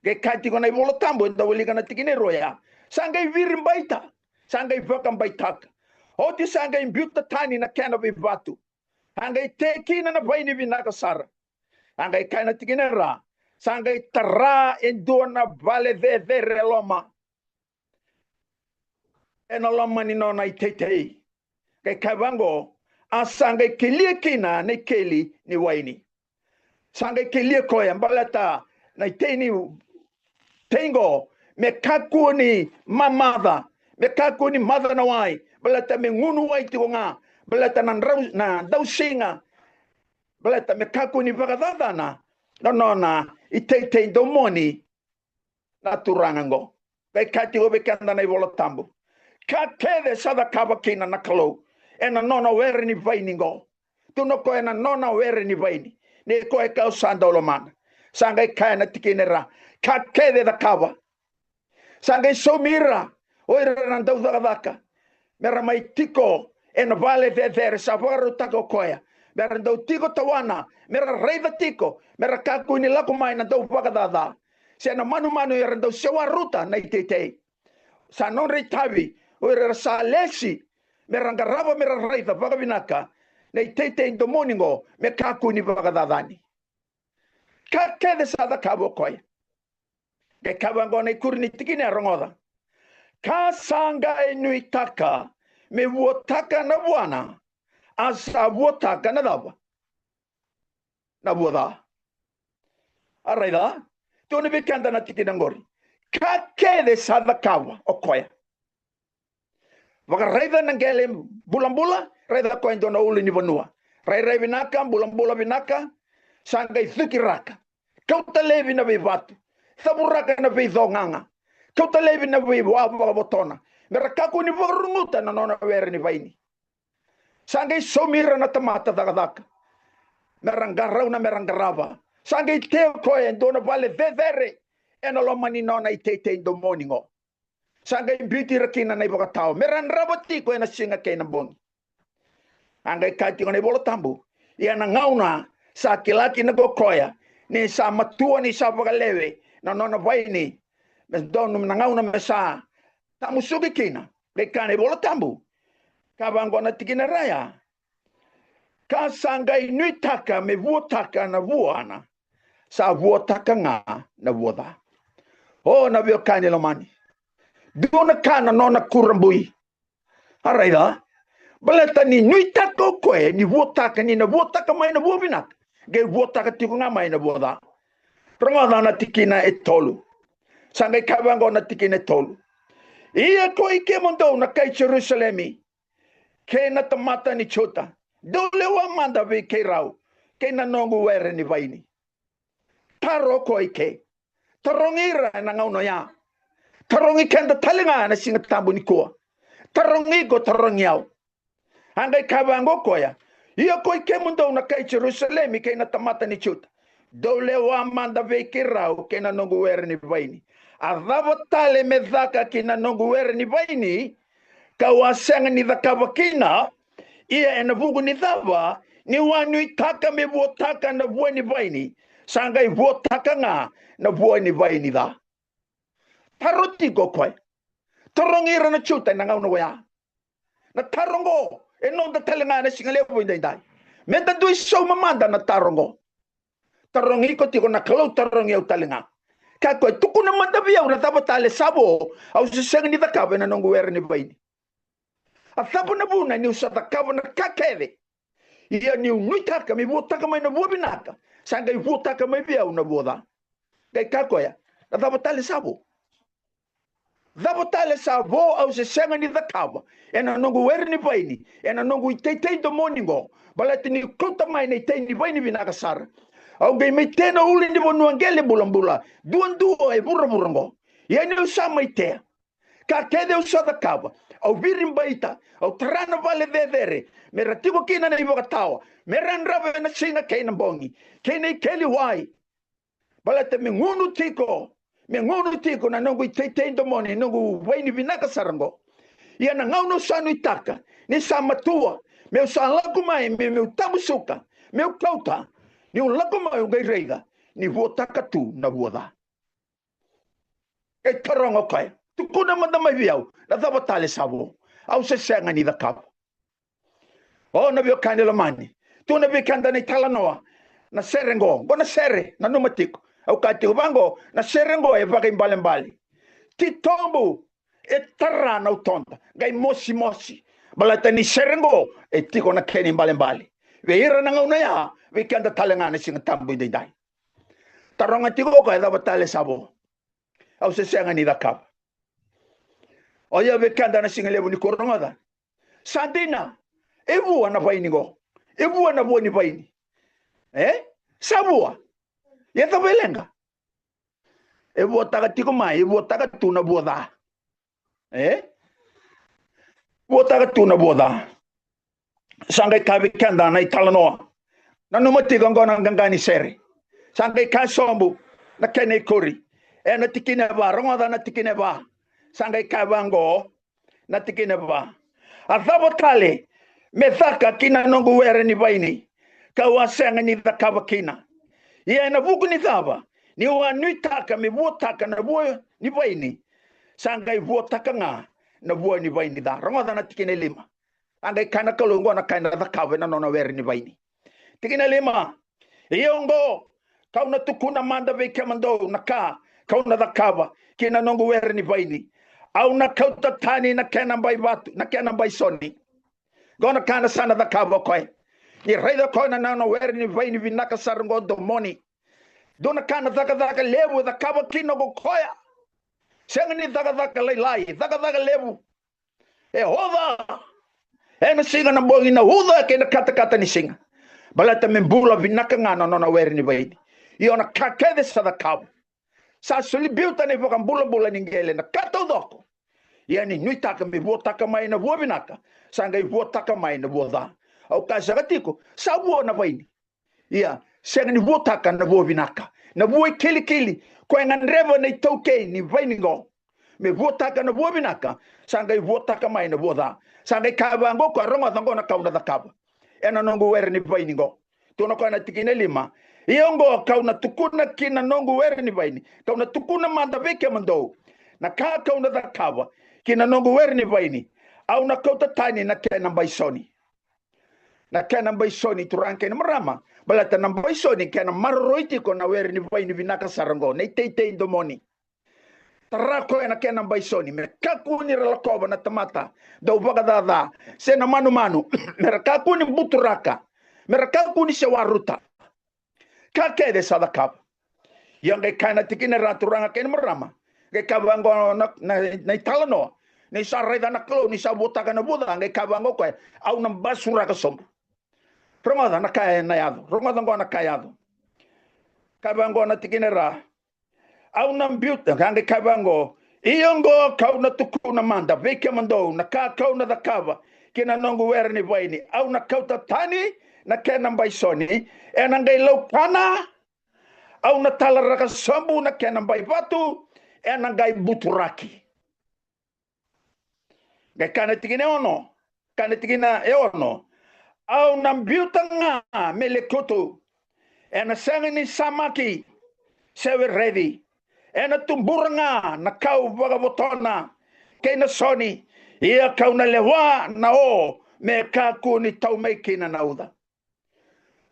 Qai kaya tiko na iVola Tabu, eda wilika na tikina e rua ya, sa qai viribaita, sa qai vakabaitaka. Oti sa qai biuta tani na kena veivatu, a qai tea kina na vaini vinaka sara. A qai kaya na tikina e ra, sa qai tara e dua na vale cecere e loma, ena loma ni nona iteitei. Qai kaya vaqo: A sa qai kelia kina na ikeli ni waini. Sa qai kelia koya baleta na itei ni tei oqo me kakua ni mamaca, me kakua ni maca na wai, baleta me gunu wai tiko ga, baleta na drau, na dausiga, baleta me kakua ni vakacacana na nona iteitei domoni na turaga oqo. Qai kaya tiko vei keda na iVola Tabu: Ka kece sa cakava kina na Kalou ena nona were ni vaini oqo. Tu na koya na nona were ni vaini, ni koya ka'u sa dau lomana. Sa qai kaya na tikina e ra: Ka kece cakava. Sa qai saumi ira o ira na daucakacaka me ra mai tiko ena vale cecere sa vakarautaka o koya, me ra dau tiko tawana, me ra raica tiko, me ra kakua ni lako mai na dauvakacaca se na manumanu era dau sewaruta na iteitei. Sa nodra itavi o ira era sa lesi me ra qarava, me ra raica vakavinaka na iteitei domoni oqo me kakua ni vakacacani. Ka kece sa cakava o koya. Qai kaya vaqo na ikuri ni tikina, rogoca: Ka sa qai nuitaka me vuataka na vuana, a sa vuataka na cava? Na vua ca. A raica, tukuna vei keda na tikina oqori: Ka kece sa cakava o koya. Vakaraica na qele bulabula, raica koya e dua na ulunivanua rairai vinaka, bulabula vinaka, sa qai cukiraka, kauta laivi na veivatu, cavuraka na veico gaga, kauta laivi na veiwa vakavotona, me ra kakua ni vakaruguta na nona were ni vaini. Sa qai saumi ira na tamata cakacaka. me ra qarauna, me ra qarava. Sa qai tea o koya e dua na vale cecere ena loma ni nona iteitei domoni qo. Sa qai biuti ira kina na ivakatawa me ra yadrava tiko ena siga kei na bogi. A qai kaya tiko na iVola Tabu, ia na gauna sa kila kina ko koya ni sa matua, ni sa vakalewe na nona vaini, me donu na gauna me sa tamusuki kina. Qai kaya na iVola Tabu, ka vaqo na tikina raya, ka sa qai nuitaka me vuataka na vuana, sa vuataka ga na vua ca. O na veiwekani lomani, dua na ka na nona kurabui. A raica, baleta ni nuitaka o koya ni vuataka, ni na vuataka mai na vua vinaka, qai vuataka tiko ga mai na vua ca. Rogoca na tikina e tolu. Sa qai kaya vaqo na tikina e tolu, ia koi kemudou na kai Jerusalemi kei na tamata ni Juta, dou lewa mada vei keirau kei na noqu were ni vaini. Taro o koya i ke. Tarogi ira ena gauna oya. Tarogi keda tale ga ena Siga Tabu nikua. Tarogi iko, tarogi au. A qai kaya vaqo o koya, ia koi kemudou na kai Jerusalemi kei na tamata ni Juta, dou lewa mada vei keirau kei na noqu were ni vaini. A cava tale me caka ki na noqu were ni vaini kau a sega ni cakava kina? Ia ena vuku ni cava? Niu a nuitaka me vuataka na vua ni vaini, sa qai vuataka ga na vua ni vaini ca. Taro tiko o koya. Tarogi ira na Juta ena gauna oya. Na taro oqo e noda tale ga ena siga levu edaidai. Meda dui sauma mada na taro oqo. Tarogi iko tiko na Kalou, tarogi au tale ga. Kaya o koya, tukuna mada vei au na cava tale sa vo au se sega ni cakava ena noqu were ni vaini. A cava na vuna niu sa cakava na ka kece, ia niu nuitaka me vuataka mai na vua vinaka, sa qai vuataka mai vei au na vua ca? Qai kaya o koya, na cava tale sa vo? Cava tale sa vo au se sega ni cakava ena noqu were ni vaini, ena noqu iteitei domoni oqo? Baleta niu kauta mai na itei ni vaini vinaka sara, au qai mai tea na ulunivanua qele bulabula, duadua e vuravura oqo. Ia niu sa mai tea, ka kece au sa cakava, au viribaita, au tara na vale cecere me ra tiko kina na ivakatawa, me ra yadrava ena siga kei na bogi, kei na ikeli wai. Baleta me gunu tiko, me gunu tiko na noqu iteitei domoni, noqu vaini vinaka sara oqo. Ia na gauna au sa nuitaka ni sa matua, meu sa lako mai, me, meu tamusuka, meu kauta, niu lako mai au qai raica ni vuataka tu na vua ca. Qai taroga o koya, tukuna mada mai vei au na cava tale sa vo au se sega ni cakava. O na veiwekani lomani, tu na vei keda na italanoa, na sere oqo, oqo na sere, nanuma tiko. Au kaya tiko vaqo, na sere oqo e vakaibalebale. Titobu, e tara na utoda, qai mosimosi. Baleta ni sere oqo e tiko na kena ibalebale vei ira na gauna ya, vei keda tale ga na Siga Tabu edaidai. Taroga tiko o koya, cava tale sa vo au se sega ni cakava? O ya vei keda na siga levu nikua, rogoca. Sa dina, e vua na vaini oqo. E vua na vua ni vaini. E? Sa vua. Ia cava e leqa? E vuataka tiko mai, e vuataka tu na vua ca. E? Vuataka tu na vua ca. Sa qai kaya vei keda na italanoa. Nanuma tiko oqo na qaqa ni sere. Sa qai kaya sobu na kena ikuri. Ena tikina e va, rogoca na tikina e va. Sa qai kaya vaqo na tikina e va. A cava tale me caka ki na noqu were ni vaini, kau a sega ni cakava kina? Ia ena vuku ni cava? Niu a nuitaka me vuataka na vua ni vaini, sa qai vuataka ga na vua ni vaini ca. Rogoca na tikina e lima. A qai kaya na Kalou, oqo na ka ena cakava ena nona were ni vaini. Tikina e lima. Ia oqo, kau na tukuna mada vei kemudou na ka kau na cakava ki na noqu were ni vaini. Au na kauta tani na kena bai vatu, na kena bai soni. Oqo na ka na sa na cakava o koya. Ni raica o koya na nona were ni vaini vinaka sara oqo domoni, dua na ka na cakacaka levu e cakava kina ko koya. Sega ni cakacaka lailai, cakacaka levu. E oca ena siga, na bogi, na uca kei na katakata ni siga. Baleta me bula vinaka ga na nona were ni vaini. Ia na ka kece sa cakava, sa soli biuta na ivakabulabula ni qele, na ka taucoko. Ia ni nuitaka me vuataka mai na vua vinaka, sa qai vuataka mai na vua ca. Au kaya saka tiko, sa vua na vaini. Ia, sega ni vuataka na vua vinaka. Na vua i kilikili, koya e gadreva na itaukei ni vaini qo me vuataka na vua vinaka, sa qai vuataka mai na vua ca. Sa qai kaya vaqo o koya, rogoca qo na ka au na cakava ena noqu were ni vaini qo. Tukuna o koya na tikina e lima: Ia oqo kau na tukuna ki na noqu were ni vaini, kau na tukuna mada vei kemudou na ka kau na cakava ki na noqu were ni vaini. Au na kauta tani na kena baisoni. Na kena baisoni, turaga kei na marama, baleta na baisoni kena maroroi tiko na were ni vaini vinaka sara qo, na iteitei domoni. Tara koya na kena baisoni, me kakua ni ra lakova na tamata dau vakacaca, se na manumanu, me ra kakua ni buturaka, me ra kakua ni se waruta. Ka kece sa cakava. Ia qai kaya na tikina e ra, turaga kei na marama, qai kaya vaqo na, na, na italanoa: Ni sa raica na Kalou ni sa vuataka na vua ca, qai kaya vaqo o koya, au na basuraka sobu. Rogoca na ka ena yaco, rogoca qo na ka e yaco. Kaya vaqo na tikina e ra: Au na biuta, ka qai kaya vaqo: Ia oqo kau na tukuna mada vei kemudou na ka kau na cakava ki na noqu were ni vaini. Au na kauta tani na kena baisoni, ena qai laukana. Au na talaraka sobu na kena baivatu, ena qai buturaki. Qai kaya na tikina e ono, kaya na tikina e ono: Au na biuta ga me lekutu, ena sega ni samaki se wereci, ena tubura ga na kau vakavotona kei na soni, ia kau na lewa na o me kakua ni tau mai kina na uca.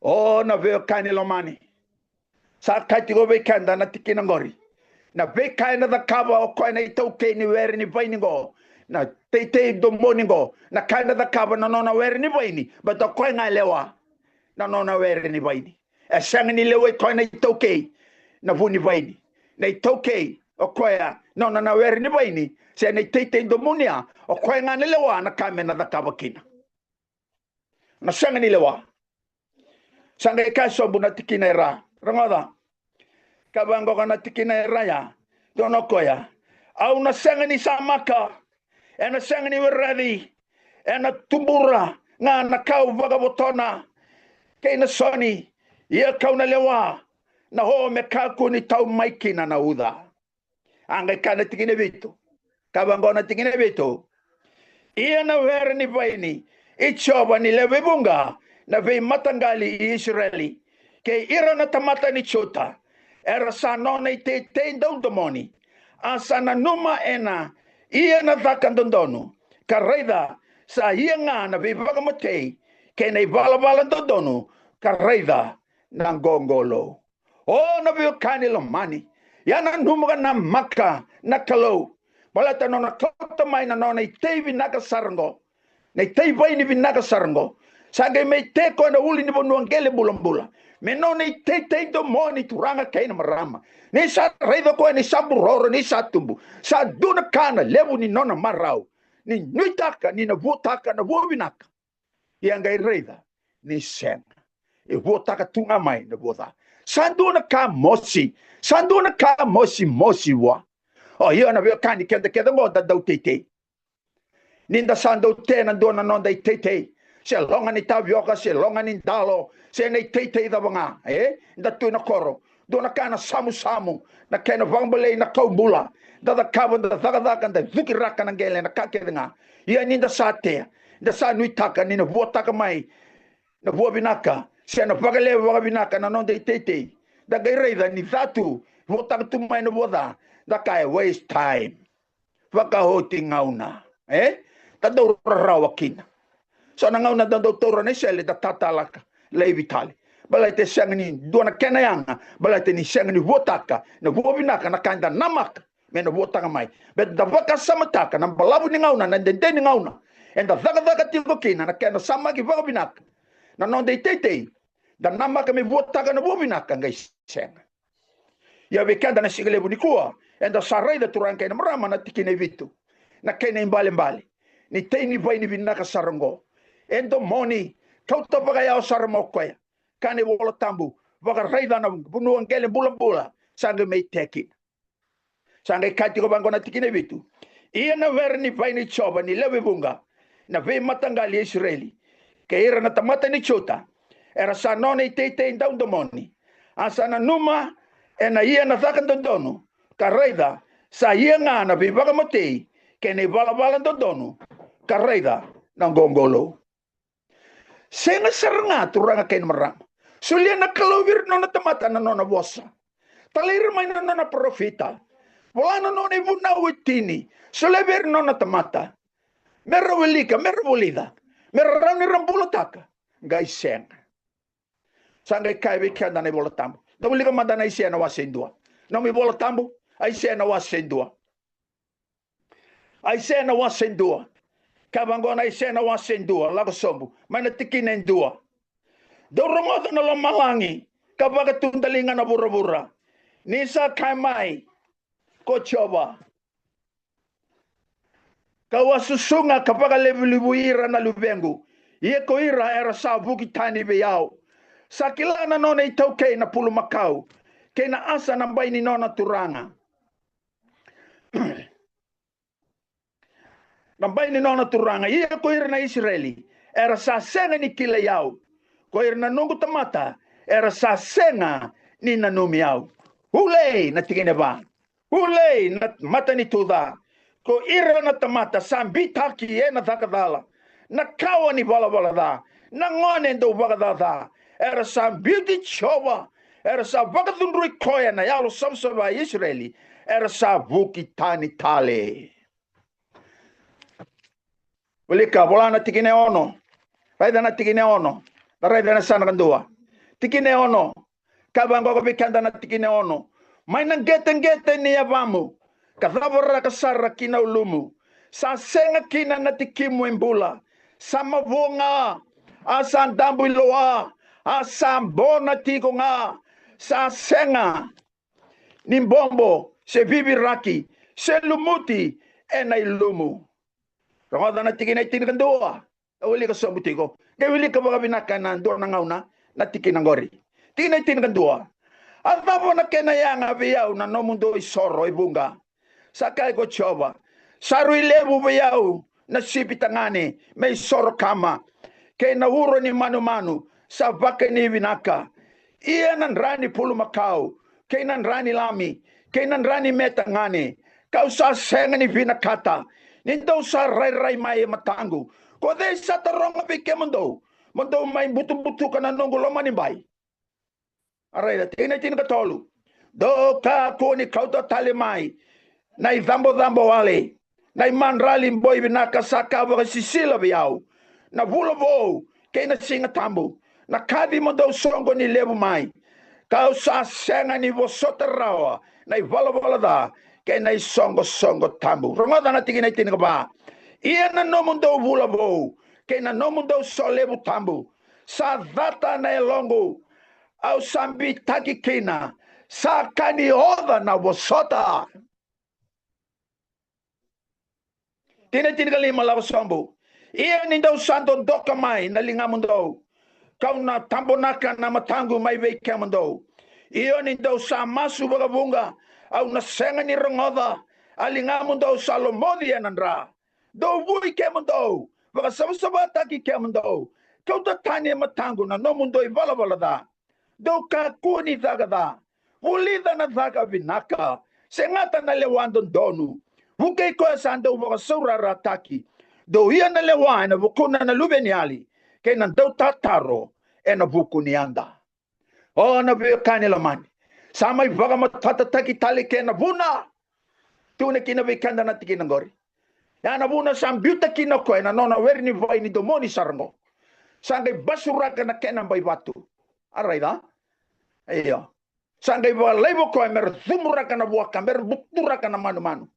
O na veiwekani lomani, sa kaya tiko vei keda na tikina qori, na veika ena cakava o koya na itaukei ni were ni vaini qo, na teitei domoni qo, na ka ena cakava na nona were ni vaini, baleta o koya ga e lewa na nona were ni vaini. E sega ni lewai koya na itaukei, na vu ni vaini. Na itaukei o koya, nona na were ni vaini, se na iteitei domoni ya, o koya ga na lewa na ka me na cakava kina. Na sega ni lewa. Sa qai kaya sobu na tikina e ra. Rogoca. Kaya vaqo na tikina e ra ya. Tukuna o koya: Au na sega ni samaka, ena sega ni wereci, ena tubura ga na kau vakavotona kei na soni, ia kau na lewa na o me kakua ni tau mai kina na uca. A qai kaya na tikina e vitu. Kaya vaqo na tikina e vitu: Ia na were ni vaini i Jiova ni lewe vuqa na veimataqali i Isireli, kei ira na tamata ni Juta, era sa nona iteitei daudomoni, a sa nanuma ena ia na caka dodonu, ka raica, sa ia ga na veivakamatei kei na ivalavala dodonu, ka raica na qoqolou. O na veiwekani lomani, ia nanuma ka namaka na Kalou, baleta nona kauta mai na nona itei vinaka sara qo, na itei vaini vinaka sara qo. Sa qai mai tei koya na ulunivanua qele bulabula me nona iteitei domoni, turaga kei na marama. Ni sa raica koya ni sa buroro, ni sa tubu, sa dua na ka na levu ni nona marau, ni nuitaka ni na vuataka na vua vinaka. Ia qai raica ni sega. E vuataka tu ga mai na vua ca. Sa dua na ka mosi, sa dua na ka mosimosi vua. O, ia na veiwekani, keda kece qo da dau teitei. Ni da sa dau tea na dua na noda iteitei, se loga ni tavioka, se loga ni dalo, se na iteitei cava ga, e, da tu ena koro, dua na ka na samusamu, na kena vakabalei na kaubula, da cakava, da cakacaka, da cukiraka na qele, na ka kece ga. Ia ni da sa tea, da sa nuitaka ni na vuataka mai na vua vinaka, se na vakalewe vakavinaka na noda iteitei, da qai raica ni ca tu, vuataka tu mai na vua ca, da kaya, waste time. Vakaoti gauna, e? Da dau rarawa kina. So na gauna da dau taura na isele, da tatalaka laivi tale. Baleta e sega ni dua na kena yaga, baleta ni sega ni vuataka na vua vinaka na ka eda namaka me na vuataka mai. Baleta da vakasamataka na balavu ni gauna, na dede ni gauna eda cakacaka tiko kina, na kena samaki vakavinaka na noda iteitei, da namaka me vuataka na vua vinaka, qai sega. Ia vei keda na siga levu nikua, eda sa raica, turaga kei na marama, na tikina e vitu, na kena ibalebale ni tei ni vaini vinaka sara oqo. E domoni, kauta vakayawa sara mai o koya. Kaya na iVola Tabu, vakaraica na vanua qele bulabula sa qai mai tea kina. Sa qai kaya tiko vaqo na tikina e vitu: Ia na were ni vaini i Jiova ni lewe vuqa na veimataqali i Isireli, kei ira na tamata ni Juta, era sa nona iteitei daudomoni. A sa nanuma ena ia na caka dodonu, ka raica sa ia ga na veivakamatei kei na ivalavala dodonu, ka raica na qoqolou. Sega sara ga, turaga kei na marama. Solia na Kalou vei ira na nona tamata na nona vosa. Talai ira mai na nona parofita. Vola na nona ivunau e tini. Solia vei ira na nona tamata. Mera wilika, mera vulica. Mera rawa ni ra bulataka. Qai sega. Sa qai kaya vei keda na iVola Tabu. Da wilika mada na Aisea na wase e dua. Nomu iVola Tabu, Aisea na wase e dua. Aisea na wase e dua. Ka vaqo na Aisea na wase e dua, lako sobu mai na tikina e dua. Dou rogoca na lomalagi, ka vakatudaliga na vuravura. Ni sa kaya mai ko Jiova, kau a susuga ka vakalevulevui ira na luvequ. Ia ko ira era sa vuki tani vei au. Sa kila na nona itaukei na pulumakau, kei na asa na bai ni nona turaga. Na bai ni nona turaga. Ia ko ira na Isireli era sa sega ni kilai au. Ko ira na noqu tamata era sa sega ni nanumi au. Ulei na tikina e va. Ulei na mata ni tu ca. Ko ira na tamata sa bitaki ena caka cala, na kawa ni valavala ca, na gone dau vakacaca. Era sa biuti Jiova, era sa vakacudrui koya na yalo savasava i Isireli, era sa vuki tani tale. Wilika, vola na tikina e ono. Raica na tikina e ono. Da raica na sa na kadua. Tikina e ono. Ka vaqo vei keda na tikina e ono. Mai na qeteqete ni yavamu ka cavoraka sara ki na ulumu, sa sega kina na tikimu e bula. Sa mavoa ga, a sa dabu i loa, a sa bona tiko ga. Sa sega ni bobo se viviraki se lumuti ena ilumu. Rogoca na tikina e tinikadua. Au wilika sobu tiko. Qai wilika vakavinaka ena dua na gauna na tikina qori. Tikina e tinikadua. A cava na kena yaga vei au na nomudou isoro e vuqa? Sa kaya ko Jiova, sa rui levu vei au na sipi tagane me isoro kama, kei na uro ni manumanu sa vakani vinaka. Ia na dra ni pulumakau, kei na dra ni lami, kei na dra ni me tagane, kau sa sega ni vinakata. Ni dou sa rairai mai e mataqu, ko cei sa taroga vei kemudou mo dou mai butubutuka na noqu lomanibai? A raica, tikina e tinikatolu. Dou kakua ni kauta tale mai na icabocabo wale, na imadrali boi vinaka sa ka vakasisila vei au, na vula vou kei na siga tabu, na kaci mo dou soqoni levu mai. Kau sa sega ni vosota rawa na ivalavala ca kei na isoqosoqo tabu. Rogoca na tikina e tinikava. Ia na nomudou vula vou kei na nomudou solevu tabu sa cata na yaloqu, au sa bitaki kina, sa ka ni oca na vosota. Tikina e tinikalima, lako sobu. Ia ni dou sa dodoka mai na ligamudou, kau na tabonaka na mataqu mai vei kemudou. Io, ni dou sa masu vakavuqa, au na sega ni rogoca, a ligamudou sa lomoci ena dra. Dou vui kemudou, vakasavasavataki kemudou, kauta tani e mataqu na nomudou ivalavala ca. Dou kakua ni caka ca, vulica na caka vinaka, segata na lewa dodonu. Vukei koya sa dau vakasaurarataki. Dou ia na lewa ena vukuna na luveniyali, kei na dautataro ena vuku ni yada. O na veiwekani lomani, sa mai vakamatatataki tale ke na vuna. Tukuna kina vei keda na tikina qori. Ya na vuna sa biuta kina o koya na nona were ni vai ni domoni sara qo. Sa qai basuraka na kena bai vatu. A raica? Io. Sa qai vakalaiva o koya mera cumuraka na vuaka, mera buturaka na manumanu.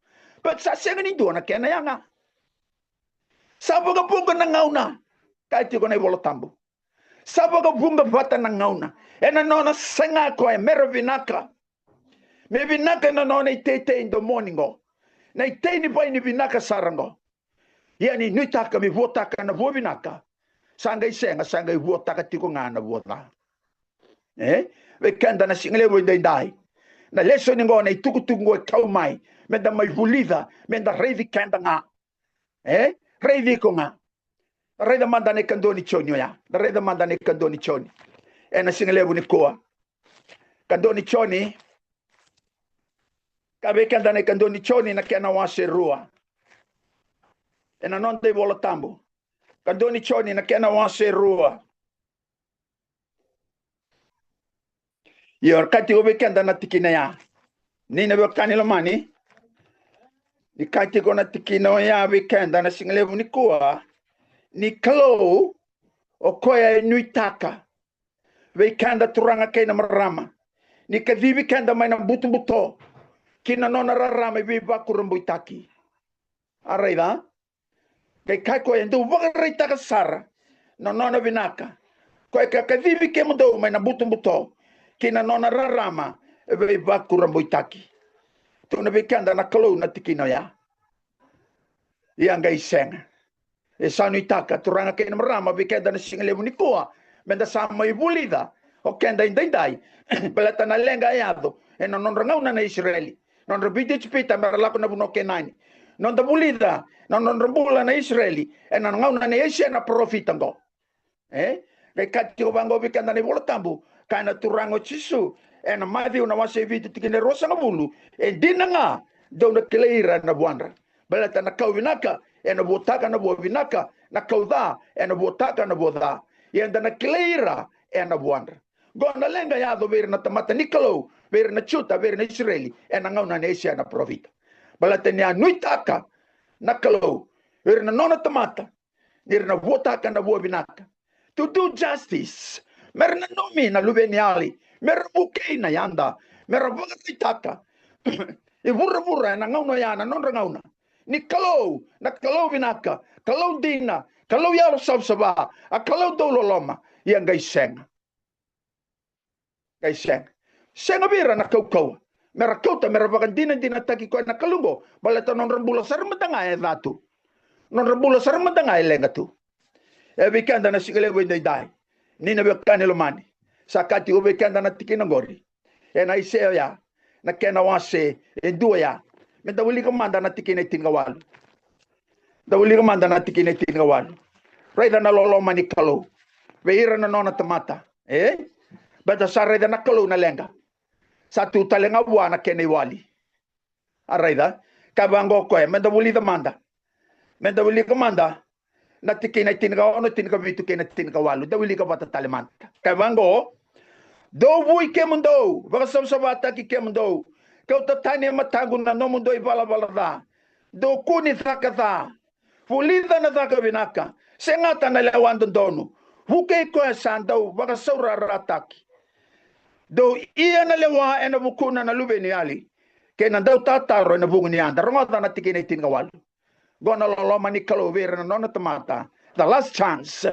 But sa sega ni dua na kena yaga. Sa vakavuqa na gauna. Kaya tiko na iVola Tabu, sa vakavuqa vata na gauna ena nona saga o koya mera vinaka. Me vinaka na nona iteitei domoni qo, na itei ni vai ni vinaka sara qo. Ia ni nuitaka me vuataka na vua vinaka, sa qai sega, sa qai vuataka tiko ga na vua ca. E vei keda na siga levu edaidai, na lesoni qo, na itukutuku qo e kau mai, meda mai vulica, meda raici keda ga. E raici iko ga. Raica mada na ikadua ni Joni oya. Da raica mada na ikadua ni Joni. ena siga levu nikua. Kadua ni Joni, ka vei keda na ikadua ni Joni na kena wase rua. Ena noda iVola Tabu. Kadua ni Joni na kena wase rua. Io, ka tiko vei keda na tikina ya. Ni na veiwekani lomani. Ni ka tiko na tikina oya vei keda na siga levu nikua. Ni Kalou, o koya e nuitaka vei keda turaga kei na marama. Ni kacivi keda mai na butobuto. Ki na nona rarama e veivakurabuitaki. A raica? Qai kaya koya, dou vakaraitaka sara na nona vinaka, koya ka kacivi kemudou mai na butobuto ki na nona rarama e veivakurabuitaki. Tukuna vei keda na Kalou na tikina oya. Ia qai sega. E sa nuitaka turaga kei na marama vei keda na siga levu nikua, meda sa mai vulica o keda edaidai. Baleta na leqa e yaco ena nodra gauna na Isireli, nodra biuti Ijipita mera lako na vanua o Kenani. Noda vulica na nodra bula na Isireli ena gauna nei Aisea na parofita oqo. E qai kaya tiko vaqo vei keda na iVola Tabu, kaya na Turaga o Jisu ena Maciu na wase e vitu tikina e ruasagavulu, e dina ga, dou na kilai ira ena vuadra. Baleta na kau vinaka ena vuataka na vua vinaka, na kau ca ena vuataka na vua ca. Ia eda na kilai ira ena vuadra. Qo na leqa e yaco vei ira na tamata ni Kalou, vei ira na Juta, vei ira na Isireli ena gauna nei Aisea na parofita. Baleta ni a nuitaka na Kalou vei ira na nona tamata ni ra na vuataka na vua vinaka. To do justice. Mera nanumi na luveniyali, mera vukei na yada, mera vakaraitaka e vuravura ena gauna oya na nodra gauna ni Kalou, na Kalou vinaka, Kalou dina, Kalou yalo savasava, a Kalou dau loloma. Ia qai sega. Qai sega. Sega vei ira na kaukauwa mera kauta, mera vakadinadinataki koya na Kalou oqo, baleta nodra bula sara mada ga e ca tu. Nodra bula sara mada ga e leqa tu. E vei keda na siga levu edaidai, ni na veiwekani lomani, sa kaya tiko vei keda na tikina oqori ena Aisea oya na kena wase e dua oya. Meda wilika mada na tikina e tinikawalu. Da wilika mada na tikina e tinikawalu. Raica na loloma ni Kalou vei ira na nona tamata. E? Baleta sa raica na Kalou na leqa. Sa tu tale ga vua na kena iwali. A raica, kaya vaqo o koya, meda vulica mada. Meda wilika mada na tikina e tinikaono, tinikavitu kei na tinikawalu. Da wilika vata tale mada. Kaya vaqo, dou vui kemudou, vakasavasavataki kemudou, kauta tani e mataqu na nomudou ivalavala ca. Dou kua ni caka ca, vulica na caka vinaka, segata na lewa dodonu, vukei koya sa dau vakasaurarataki. Dou ia na lewa ena vukuna na luveniyali, kei na dautataro ena vuku ni yada. Rogoca na tikina e tinikawalu. Qo na loloma ni Kalou vei ira na nona tamata. The last chance.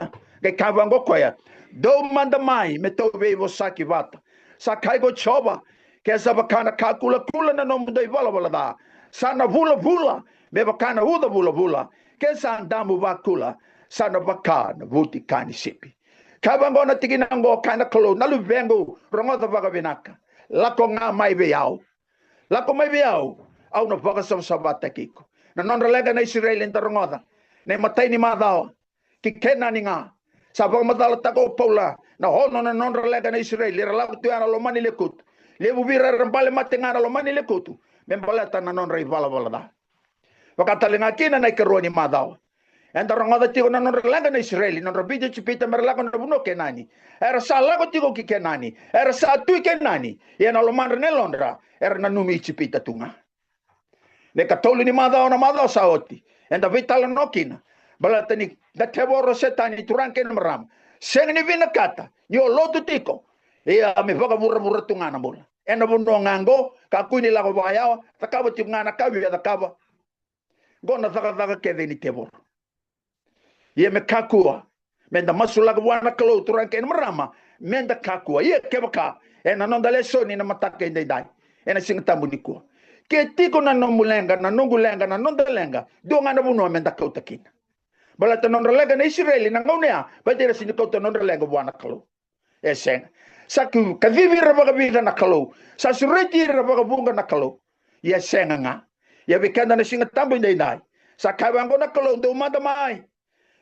Qai kaya vaqo o koya, dou mada mai me tou veivosaki vata. Sa kaya ko Jiova, ke sa vaka na ka kulakula na nomudou ivalavala ca, sa na vulavula me vaka na uca vulavula, ke sa damu vakula, sa na vaka na vutika ni sipi. Kaya vaqo na tikina oqo, kaya na Kalou, na luvequ, rogoca vakavinaka. Lako ga mai vei au. Lako mai vei au, au na vakasavasavataki iko. Na nodra leqa na Isireli eda rogoca na imatai ni macawa, ki Kenani ga. Sa vakamacalataka o Paula na ono na nodra leqa na Isireli, era lako tu ya na loma ni lekutu. Levu vei ira era bale mate ga na loma ni lekutu me baleta na nodra ivalavala ca. Vaka tale ga kina na ikarua ni macawa, eda rogoca tiko na nodra leqa na Isireli, nodra biuti Ijipita mera lako na vanua o Kenani. Era sa lako tiko ki Kenani, era sa tu i Kenani, ia na lomadra na yalodra era nanumi Ijipita tu ga. Na ikatolu ni macawa, na macawa sa oti, eda veitalanoa kina. Baleta ni na tevoro, Setani, turaga kei na marama, sega ni vinakata ni o lotu tiko, ia me vakavuravura tu ga na bula. Ena vanua ga oqo, kakua ni lako vakayawa, cakava tiko ga na ka e via cakava. Qo na cakacaka kece ni tevoro. Ia me kakua, meda masulaka vua na Kalou, turaga kei na marama, meda kakua. Ia kevaka ena noda lesoni na mataka edaidai, ena Siga Tabu nikua, ke tiko na nomu leqa, na noqu leqa, na noda leqa, dua ga na vanua meda kauta kina. Baleta nodra leqa na Isireli na gauna ya, baleta era sega ni kauta nodra leqa vua na Kalou. E sega. Sa kacivi ira vakavica na Kalou, sa sureti ira vakavuqa na Kalou. Ia sega ga. Ia vei keda na Siga Tabu edaidai, sa kaya vaqo na Kalou, dou mada mai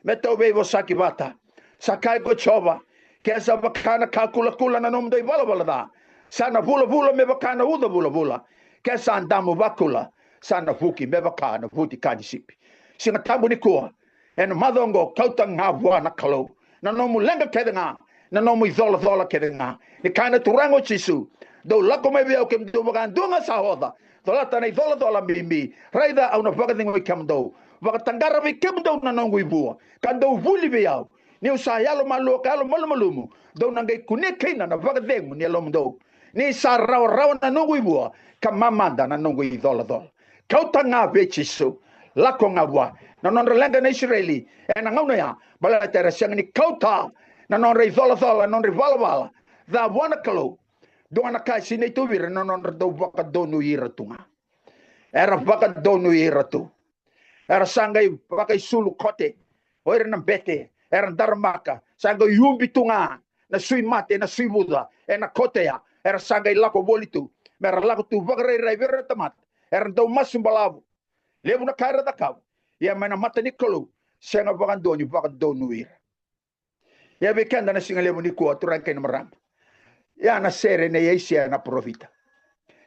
me tou veivosaki vata. Sa kaya ko Jiova, Ke sa vaka na ka kulakula na nomudou ivalavala ca, sa na vulavula me vaka na uca vulavula. Ke sa damu vakula, sa na vuki me vaka na vutika ni sipi. Siga Tabu nikua, ena macawa oqo, kauta ga vua na Kalou na nomu leqa kece ga, na nomu icolacola kece ga. Ni kaya na Turaga o Jisu, dou lako mai vei au kemudou vakadua ga sa oca, colata na icolacola bibi. Raica, au na vakacegui kemudou, vakataqara vei kemudou na noqu ivua, ka dou vuli vei au. Niu sa yalomalua ka yalomalumalumu, dou na qai kunea kina na vakacegu ni yalomudou. Ni sa rawarawa na noqu ivua, ka mamada na noqu icolacola. Kauta ga vei Jisu, lako ga vua. Na nodra leqa na Isireli ena gauna ya, baleta era sega ni kauta na nodra icolacola, na nodra ivalavala ca vua na Kalou. Dua na ka e sinai tu vei ira na nodra dau vakadonui ira tu ga. Era vakadonui ira tu. Era sa qai vakaisulu kote o ira na bete, era daramaka, sa qai ubi tu ga na sui mate, na sui vuca ena kote ya. Era sa qai lako voli tu, me ra lako tu vakarairai vei ira na tamata. Era dau masu balavu. Levu na ka era cakava. Ia mai na mata ni Kalou, sega vakadua ni vakadonui ira. Ia vei keda na siga levu nikua, turaga kei na marama, ia na sere nei Aisea na parofita.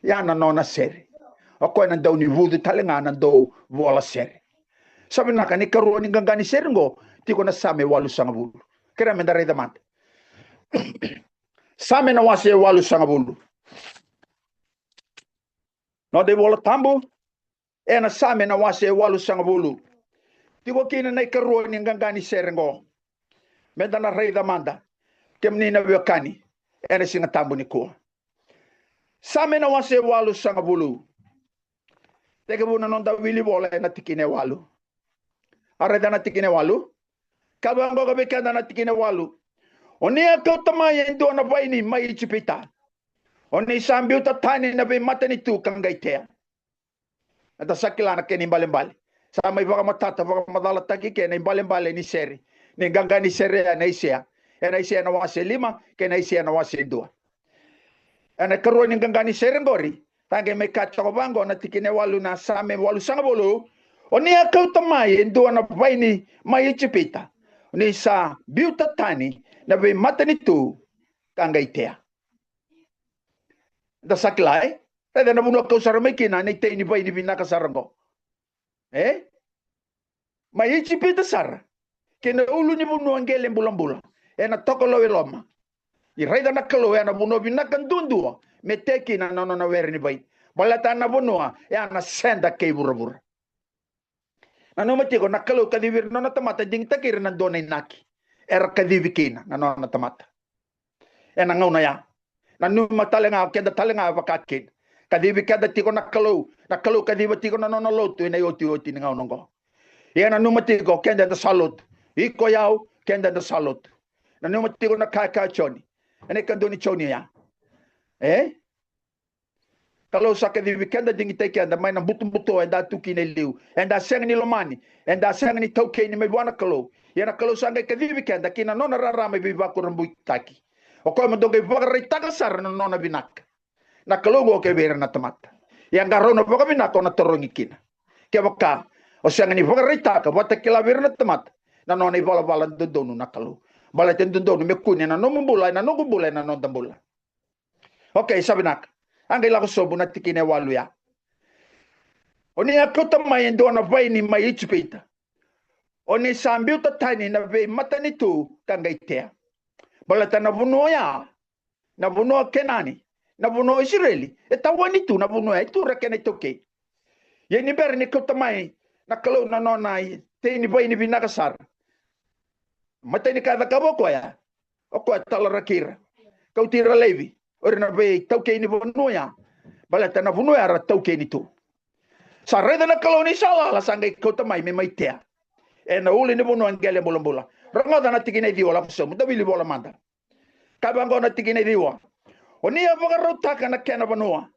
Ia na nona sere. O koya na dau ni vucu tale ga na dau vola sere. Sa vinaka, na ikarua ni qaqa ni sere oqo, tiko na Same walusagavulu. Kerea meda raica mada. Same na wase walusagavulu. Noda iVola Tabu, ena Same na wase walusagavulu. Tiko kina na ikarua ni qaqa ni sere oqo. Meda na raica mada, kemuni na veiwekani, ena Siga Tabu nikua. Same na wase walusagavulu. Tekivu na noda wili vola ena tikina e walu. A raica na tikina e walu. Ka vaqo ka vei keda na tikina e walu. O ni a kauta mai e dua na vaini mai Ijipita. O ni sa biuta tani na veimatanitu ka qai tea. Eda sa kila na kena ibalebale. Sa mai vakamatata, vakamacalataki kena ibalebale ni sere, ni qaqa ni sere ya na Aisea. Ena Aisea na wase lima kei na Aisea na wase dua. Ena ikarua ni qaqa ni sere oqori, sa qai mai kaya toka vaqo na tikina e walu na Same walusagavulu. O ni a kauta mai e dua na vaini mai Ijipita. O ni sa biuta tani na veimatanitu ka qai tea. Da sa kila, e? Raica na vanua kau sara mai kina na itei ni vaini vinaka sara oqo. E? Mai Ijipita sara, kei na ulunivanua qele bulabula, ena tokalau e loma. Ni raica na Kalou, ena vanua vinaka duadua me tea kina na nona were ni vaini. Baleta na vanua, e a na seda kei vuravura. Nanuma tiko, na Kalou kacivi ira na nona tamata, digitaki ira na dua na inaki era kacivi kina na nona tamata. Ena gauna ya, nanuma tale ga, keda tale ga vakakina. Kacivi keda tiko na Kalou, na Kalou kaciva tiko na nona lotu ena iotioti ni gauna oqo. Ia nanuma tiko, keda eda sa lotu. Iko, yau, keda eda sa lotu. Nanuma tiko na ka e kaya o Joni. Ena ikadua ni Joni ya. E? Kalou sa kacivi keda, digitaki keda mai na butobuto eda tu kina e liu. Eda sega ni lomani, eda sega ni taukeni mai vua na Kalou. Ia na Kalou sa qai kacivi keda ki na nona rarama e veivakurabuitaki. O koya mo dou qai vakaraitaka sara na nona vinaka na Kalou oqo kivei ira na tamata. Ia qarauna vakavinaka o na tarogi kina. Kevaka o sega ni vakaraitaka vata kila vei ira na tamata na nona ivalavala dodonu na Kalou. Baleta e dodonu me kune na nomu bula, ena noqu bula, ena noda bula. Okei, sa vinaka. A qai lako sobu na tikina e walu ya. O ni a kauta mai e dua na vaini mai Ijipita. O ni sa biuta tani na veimatanitu ka qai tea. Baleta na vanua ya, na vanua Kenani, na vanua Isireli, e tawani tu na vanua ya, e tu ira kena itaukei. Ia ni bera ni kauta mai na Kalou na nona itei ni vaini vinaka sara, matai ni ka e cakava o koya, o koya talaraki ira, kauti ira laivi o ira na veitaukei ni vanua ya. Baleta na vanua ya era taukeni tu. Sa raica na Kalou ni sa lala, sa qai kauta mai me mai tea ena ulunivanua qele bulabula. Rogoca na tikina e ciwa, lako sobu, da wili vola mada. Ka vaqo na tikina e ciwa. O ni a vakarautaka na kena vanua.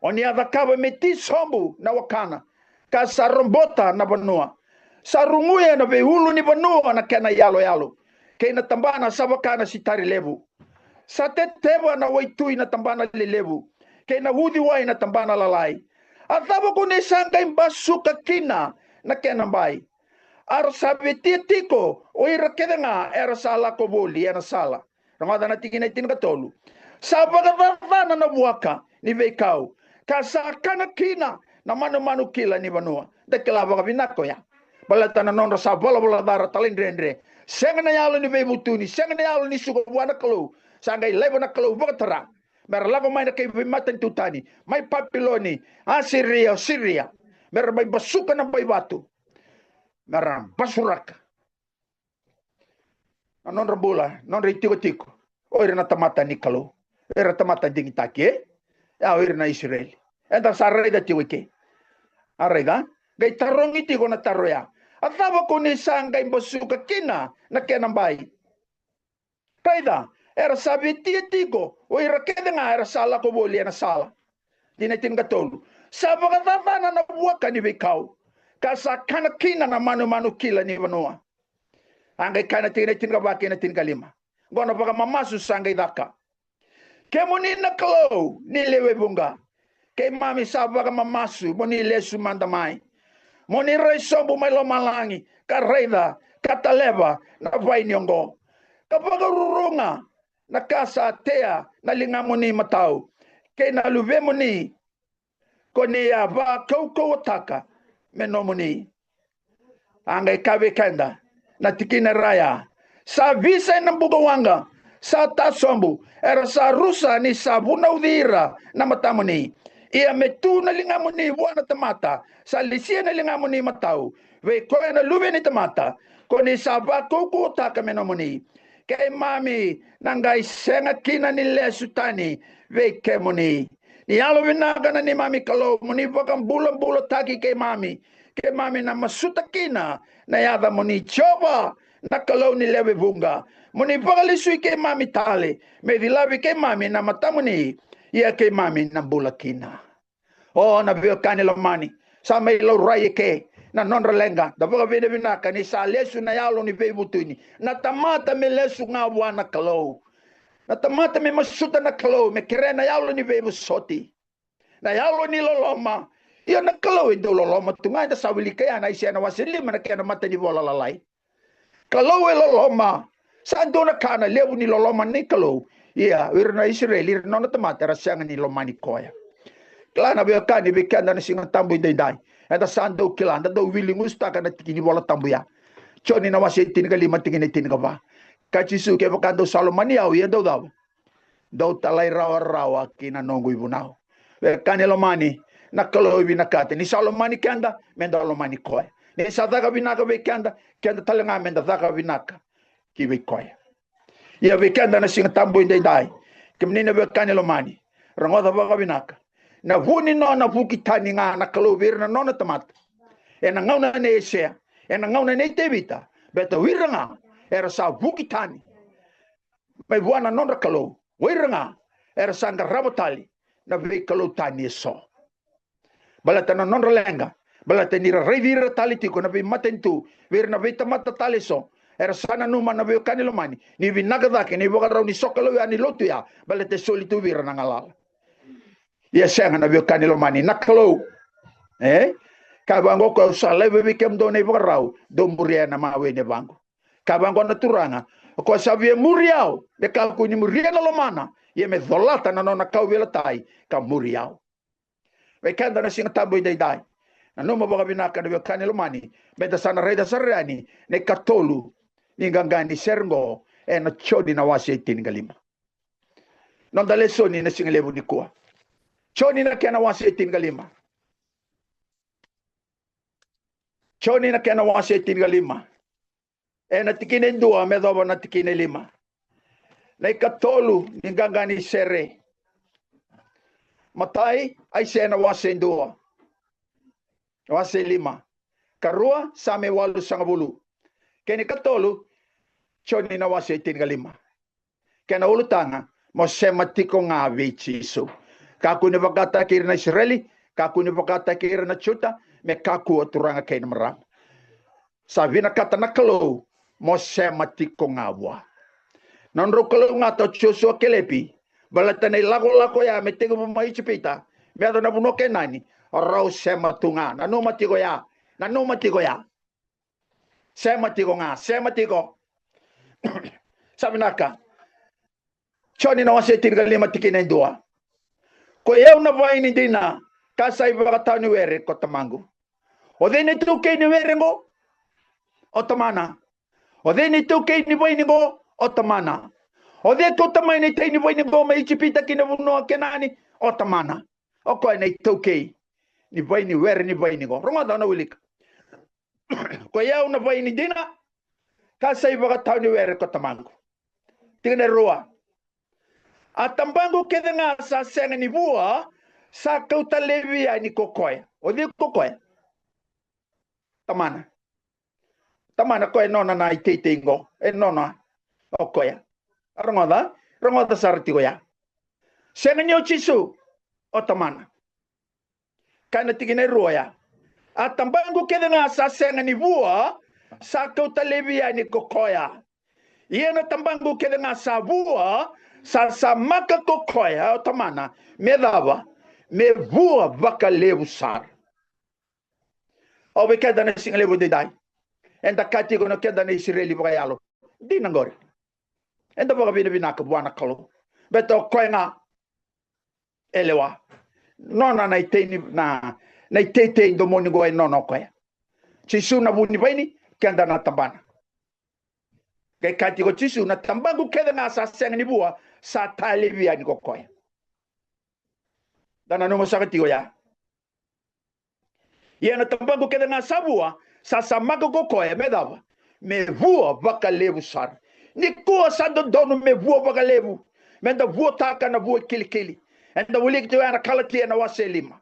O ni a cakava me ti sobu na wakana, ka sa robota na vanua. Sa ruguya na veiulunivanua na kena yaloyalo, kei na tabana sa vaka na sitari levu. Sa teteva na waitui na tabana lelevu, kei na uciwai na tabana lalai. A cava ko ni sa qai basuka kina na kena bai? A ra sa vetia tiko o ira kece ga era sa lako voli ena sala. Rogoca na tikina e tinikatolu. Sa vakacacana na vuaka ni veikau, ka sa kana kina na manumanu kila ni vanua. Da kila vakavinaka oya. Baleta na nodra sa valavala ca ra talaidredre. Sega na yalo ni veivutuni, sega na yalo ni suka vua na Kalou. Sa qai laiva na Kalou vakatara. Me ra lako mai na kai veimatanitu tani, mai Papiloni, Asiria, Siria. Me ra mai basuka na bai vatu. Me ra basuraka na nodra bula, nodra itikotiko. O ira na tamata ni Kalou, o ira na tamata digitaki, e? Ya, o ira na Isireli. Eda sa raica tiko i ke. A raica, qai tarogi tiko na taro ya. A cava ko ni sa qai basuka kina na kena bai? Raica, era sa vetia tiko o ira kece ga era sa lako voli ena sala. Tikina e tinikatolu. Sa vakacacana na vuaka ni veikau, ka sa kana kina na manumanu kila ni vanua. A qai kaya na tikina e tinikava kei na tinikalima. Qo na vakamamasu sa qai caka. Kemuni na Kalou ni lewe vuqa, keimami sa vakamamasu mo ni lesu mada mai. Mo ni rai sobu mai lomalagi ka raica ka taleva na vaini oqo, ka vakaruruga na ka sa tea na ligamuni matau, kei na luvemuni ko ni a vakaukauwataka me nomuni. A qai kaya vei keda na tikina e ra ya. Sa visa ena bukawaqa, sa tasobu, era sa rusa ni sa vunauci ira na matamuni. Ia me tu na ligamuni vua na tamata sa lesia na ligamuni matau, vei koya na luve ni tamata ko ni sa vakaukauwataka me nomuni. Keimami na qai sega kina ni lesu tani vei kemuni. Ni yalovinaka na neimami Kalou, mo ni vakabulabulataki keimami. Keimami na masuta kina na yacamuni, Jiova, na Kalou ni lewe vuqa. Mo ni vakalesui keimami tale, me cilavi keimami na matamuni, ia keimami na bula kina. O na veiwekani lomani, sa mai laurai eke na nodra leqa. Da vakavinavinaka ni sa lesu na yalo ni veivutuni. Na tamata me lesu ga vua na Kalou. Na tamata me masuta na Kalou, me kerea na yalo ni veivosoti, na yalo ni loloma. Ia na Kalou e dau loloma tu ga. Eda sa wilika ya na Aisea na wase lima na kena matanivola lalai. Kalou e loloma. Sa dua na ka na levu ni loloma ni Kalou. Ia o ira na Isireli, ira na nona tamata, era sega ni lomani koya. Kila na veiwekani, vei keda na Siga Tabu edaidai, eda sa dau kila, da dau wiligusutaka na tiki ni Vola Tabu ya. Joni na wase e tinikalima, tikina e tinikava. Ka Jisu, kevaka dou sa lomani au, ia dou cava? Dou talairawarawa ki na noqu ivunau. Veiwekani lomani, na Kalou e vinakata ni sa lomani keda, meda lomani koya. Ni sa caka vinaka vei keda, keda tale ga meda caka vinaka ki vei koya. Ia vei keda na Siga Tabu edaidai, kemuni na veiwekani lomani, rogoca vakavinaka. Na vu ni nona vuki tani ga na Kalou vei ira na nona tamata ena gauna nei Aisea, ena gauna nei Tevita, baleta o ira ga era sa vuki tani mai vua na nodra Kalou. O ira ga era sa qarava tale na veikalou tani eso. Baleta na nodra leqa, baleta ni ra raici ira tale tiko na veimatanitu, vei ira na veitamata tale eso, era sa nanuma na veiwekani lomani ni vinaka cake na ivakarau ni sokalou ya, ni lotu ya, baleta e soli tu vei ira na galala. Ia sega, na veiwekani lomani, na Kalou, e? Ka vaqo, ko au sa laiva vei kemudou na ivakarau, dou muria na mawe ni vaqo. Ka vaqo na Turaga, o koya sa via muri au me kakua ni muria na lomana, ia me colata na nona kauveilatai ka muri au. Vei keda na Siga Tabu edaidai, nanuma vakavinaka na veiwekani lomani, meda sa na raica sara yani na ikatolu ni qaqa ni sere qo ena Joni na wase e tinikalima. Noda lesoni na siga levu nikua. Joni na kena wase e tinikalima. Joni na kena wase e tinikalima. Ena tikina e dua me yacova na tikina e lima. Na ikatolu ni qaqa ni sere. Matai, Aisea na wase e dua, wase e lima. Karua, Same walusagavulu. Kena ikatolu, Joni na wase e tinikalima. Kena ulutaga, mo sema tiko ga vei Jisu. Kakua ni vakataki ira na Isireli, kakua ni vakataki ira na Juta, me kakua, turaga kei na marama. Sa vinakata na Kalou mo sema tiko ga vua. Na nodrau kalougata o Josua, Kelepi, baleta na ilakolako ya me tekivu mai Ijipita me yaco na vanua Kenani, rau sema tu ga. Nanuma tiko ya, nanuma tiko ya. Sema tiko ga, sema tiko. Sa vinaka. Joni na wase tinikalima tikina e dua. Koi au na vaini dina, ka sa ivakatawa ni were ko Tamaqu. O cei na itaukei ni were qo? O Tamana. O cei na itaukei ni vaini qo? O Tamana. O cei kauta mai na itei ni vaini qo mai Ijipita ki na vanua o Kenani? O Tamana. O koya na itaukei ni vaini, were ni vaini qo. Rogoca, au na wilika. Koi au na vaini dina, ka sa ivakatawa ni were ko Tamaqu. Tikina e rua. A tabaqu kece ga sa sega ni vua, sa kauta laivi yani ko koya. O cei ko koya? Tamana. Tamana, koya e nona na iteitei qo. E nona o koya. A rogoca, rogoca sara tiko ya. Sega ni o Jisu, o Tamana. Kaya na tikina e rua ya. A tabaqu kece ga sa sega ni vua, sa kauta laivi yani ko koya. Ia na tabaqu kece ga sa vua, sa samaka ko koya, o Tamana, me cava? Me vua vakalevu sara. Au vei keda na siga levu daidai. Eda kaya tiko na keda na Isireli vakayalo. Dina qori. Eda vakavinavinaka vua na Kalou. Beta o koya ga e lewa. Nona na itei ni, na, na iteitei domoni qo e nona o koya. Jisu na vu ni vaini, keda na tabana. Qai kaya tiko Jisu, na tabaqu kece ga sa sega ni vua, sa talevi yani ko koya. Da nanuma saka tiko ya. Ia na tabaqu kece ga sa vua, sa samaka ko koya, me cava? Me vua vakalevu sara. Nikua sa dodonu me vua vakalevu. Meda vuataka na vua i kilikili. Eda wiliki tiko ya na Kalatia na wase lima.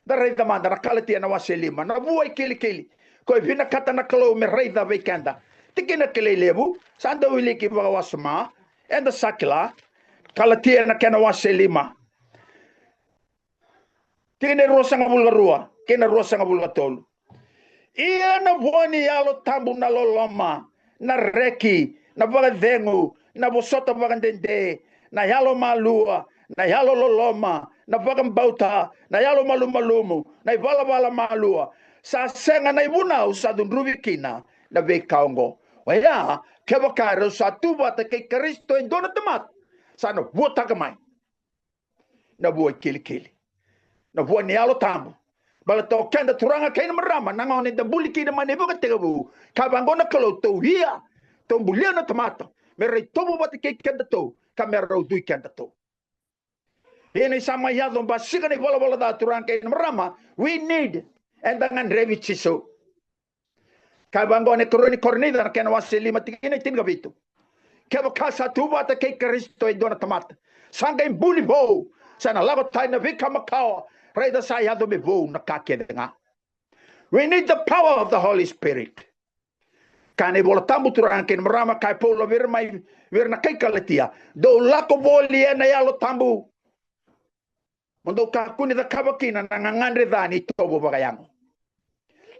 Da raica mada na Kalatia na wase lima. Na vua i kilikili. Ko e vinakata na Kalou me raica vei keda. Tikina kilai levu. Sa da wiliki vakawasoma. Eda sa kila. Kalatia na kena wase lima. Tikina e ruasagavulu ka rua kei na ruasagavulu ka tolu. Ia na vua ni Yalo Tabu na loloma, na reki, na vakacegu, na vosota vakadede, na yalomalua, na yalololoma, na vakabauta, na yalomalumalumu, na ivalavala malua. Sa sega na ivunau sa cudruvi kina na veika oqo. Oya, kevaka erau sa tu vata kei Karisito e dua na tamata, sa na vuataka mai na vua i kilikili, na vua ni Yalo Tabu. Baleta o keda turaga kei na marama, na gauna eda buli kina mai na ivakatekivu, ka vaqo na Kalou, tou ia, tou bulia na tamata me ra itovo vata kei kedatou, ka me ra ucui kedatou. Ia ni sa mai yaco basika na ivalavala ca, turaga kei na marama, we need, eda gadrevi Jisu. Ka vaqo na ikarua ni Korinica na kena wase lima tikina e tinikavitu. Kevaka sa tu vata kei Karisito e dua na tamata, sa qai buli vou, sa na lako tani na veika makawa, raica sa yaco me vou na ka kece ga. We need the power of the Holy Spirit. Ka na iVola Tabu, turaga kei na marama, ka e Paula vei ira mai, vei ira na kai Kalatia, dou lako voli ena Yalo Tabu. Mo dou kakua ni cakava kina na gagadre ca ni itovo vakayago.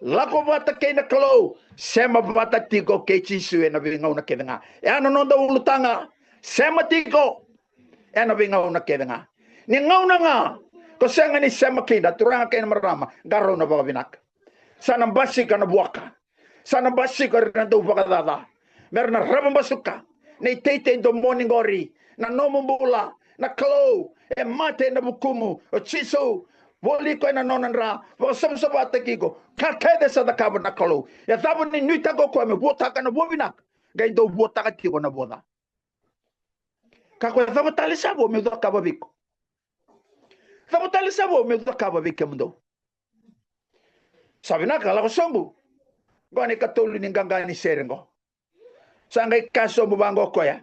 Lako vata kei na Kalou, sema vata tiko kei Jisu ena veigauna kece ga. E a na noda ulutaga, sema tiko ena veigauna kece ga. Ni gauna ga ko sega ni sema kina, turaga kei na marama, qarauna vakavinaka. Sa na basika na vuaka. Sa na basika ira na dau vakacaca. Me ra na rava basuka na iteitei domoni qori, na nomu bula, na Kalou e mate ena vukumu, o Jisu, voli iko ena nona dra, vakasavasavataki iko. Ka kece sa cakava na Kalou. E cava ni nuitaka o koya me vuataka na vua vinaka, qai dau vuataka tiko na vua ca. Ka koya, cava tale sa vo meu cakava vei iko? Cava tale sa vo meu cakava vei kemudou? Sa vinaka, lako sobu. Qo na ikatolu ni qaqa ni sere qo. Sa qai kaya sobu vaqo o koya.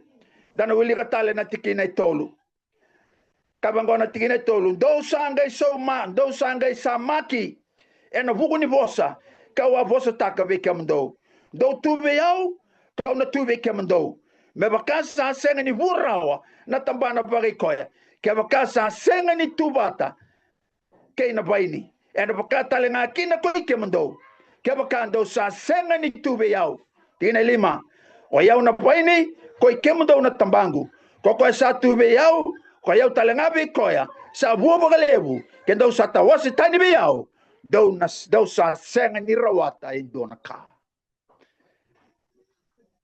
Da na wilika tale na tikina e tolu. Ka vaqo na tikina e tolu: Dou sa qai sauma, dou sa qai samaki ena vuku ni vosa kau a vosataka vei kemudou. Dou tu vei au, kau na tu vei kemudou. Me vaka sa sega ni vua rawa na tabana vakaikoya, kevaka sa sega ni tu vata kei na vaini, ena vaka tale ga kina koi kemudou, kevaka dou sa sega ni tu vei au. Tikina e lima: Oi au na vaini, koi kemudou na tabaqu. Ko koya sa tu vei au, koi au tale ga vei koya, sa vua vakalevu. Ke dou sa tawase tani vei au, dou na, dou sa sega ni rawata e dua na ka.